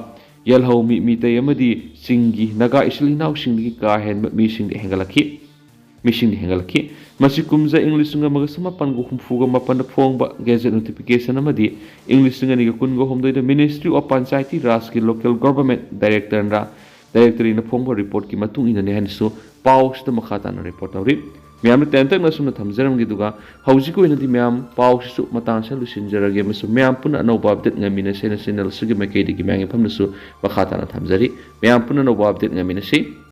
ꯌꯦꯜꯍꯧꯃꯤ, ꯃꯤꯇꯩ ꯑꯃꯗꯤ ꯆꯤꯡꯒꯤ ꯅꯥꯒꯥ ꯏꯆꯤꯜ ꯏꯅꯥꯎꯁꯤꯡꯗꯒꯤ ꯀꯥ ꯍꯦꯟꯕ ꯃꯤꯁꯤꯡꯗ ꯍꯦꯟꯒꯠꯂꯛꯈꯤ꯫ ꯃꯤꯁꯤꯡꯗ ꯍꯦꯟꯒꯠꯂꯛꯈꯤ꯫ ꯃꯁꯤ ꯀꯨꯝꯖꯥ ꯏꯪ ꯂꯤꯁꯤꯡ ꯑꯃꯒ ꯆꯃꯥꯄꯟꯒ ꯍꯨꯝꯐꯨꯒ ꯃꯥꯄꯟꯗ ꯐꯣꯡꯕ gazette notification ꯑꯃꯗꯤ ꯏꯪ ꯂꯤꯁꯤꯡ ꯑꯅꯤꯒ ꯀꯨꯟꯒ ꯍꯨꯝꯗꯣꯏꯗ Ministry of Panchayati Rajꯀꯤ local government directorꯅ, directoryꯅ ꯐꯣꯡꯕ reportꯀꯤ ꯃꯇꯨꯡ ꯏꯟꯅꯅꯤ ꯍꯥꯏꯅꯁꯨ ꯄꯥꯎ ꯑꯁꯤꯗ ꯃꯈꯥ ꯇꯥꯅ report ꯇꯧꯔꯤ꯫ ꯃꯌꯥꯝꯅ ꯇꯦꯟꯇꯛꯅ ꯑꯁꯨꯝꯅ ꯊꯝꯖꯔꯝꯒꯦ, ꯑꯗꯨꯒ ꯍꯧꯖꯤꯛꯀꯤ ꯑꯣꯏꯅꯗꯤ ꯃꯌꯥꯝ ꯄꯥꯎꯁꯤꯁꯨ ꯃꯇꯥꯡ ꯑꯁꯤꯗ ꯂꯣꯏꯁꯤꯟꯖꯔꯒꯦ, ꯑꯃꯁꯨꯡ ꯃꯌꯥꯝ ꯄꯨꯟꯅ ꯑꯅꯧꯕ update ꯉꯥꯏꯃꯤꯟꯅꯁꯦꯅ channel ꯑꯁꯤꯒꯤ ꯃꯥꯏꯀꯩꯗꯒꯤ ꯃꯌꯥꯝꯒꯤ ꯃꯐꯝꯗꯁꯨ ꯃꯈꯥ ꯇꯥꯅ ꯊꯝꯖꯔꯤ꯫ ꯃꯌꯥꯝ ꯄꯨꯟꯅ ꯑꯅꯧꯕ update ꯉꯥꯏꯃꯤꯟꯅꯁꯤ꯫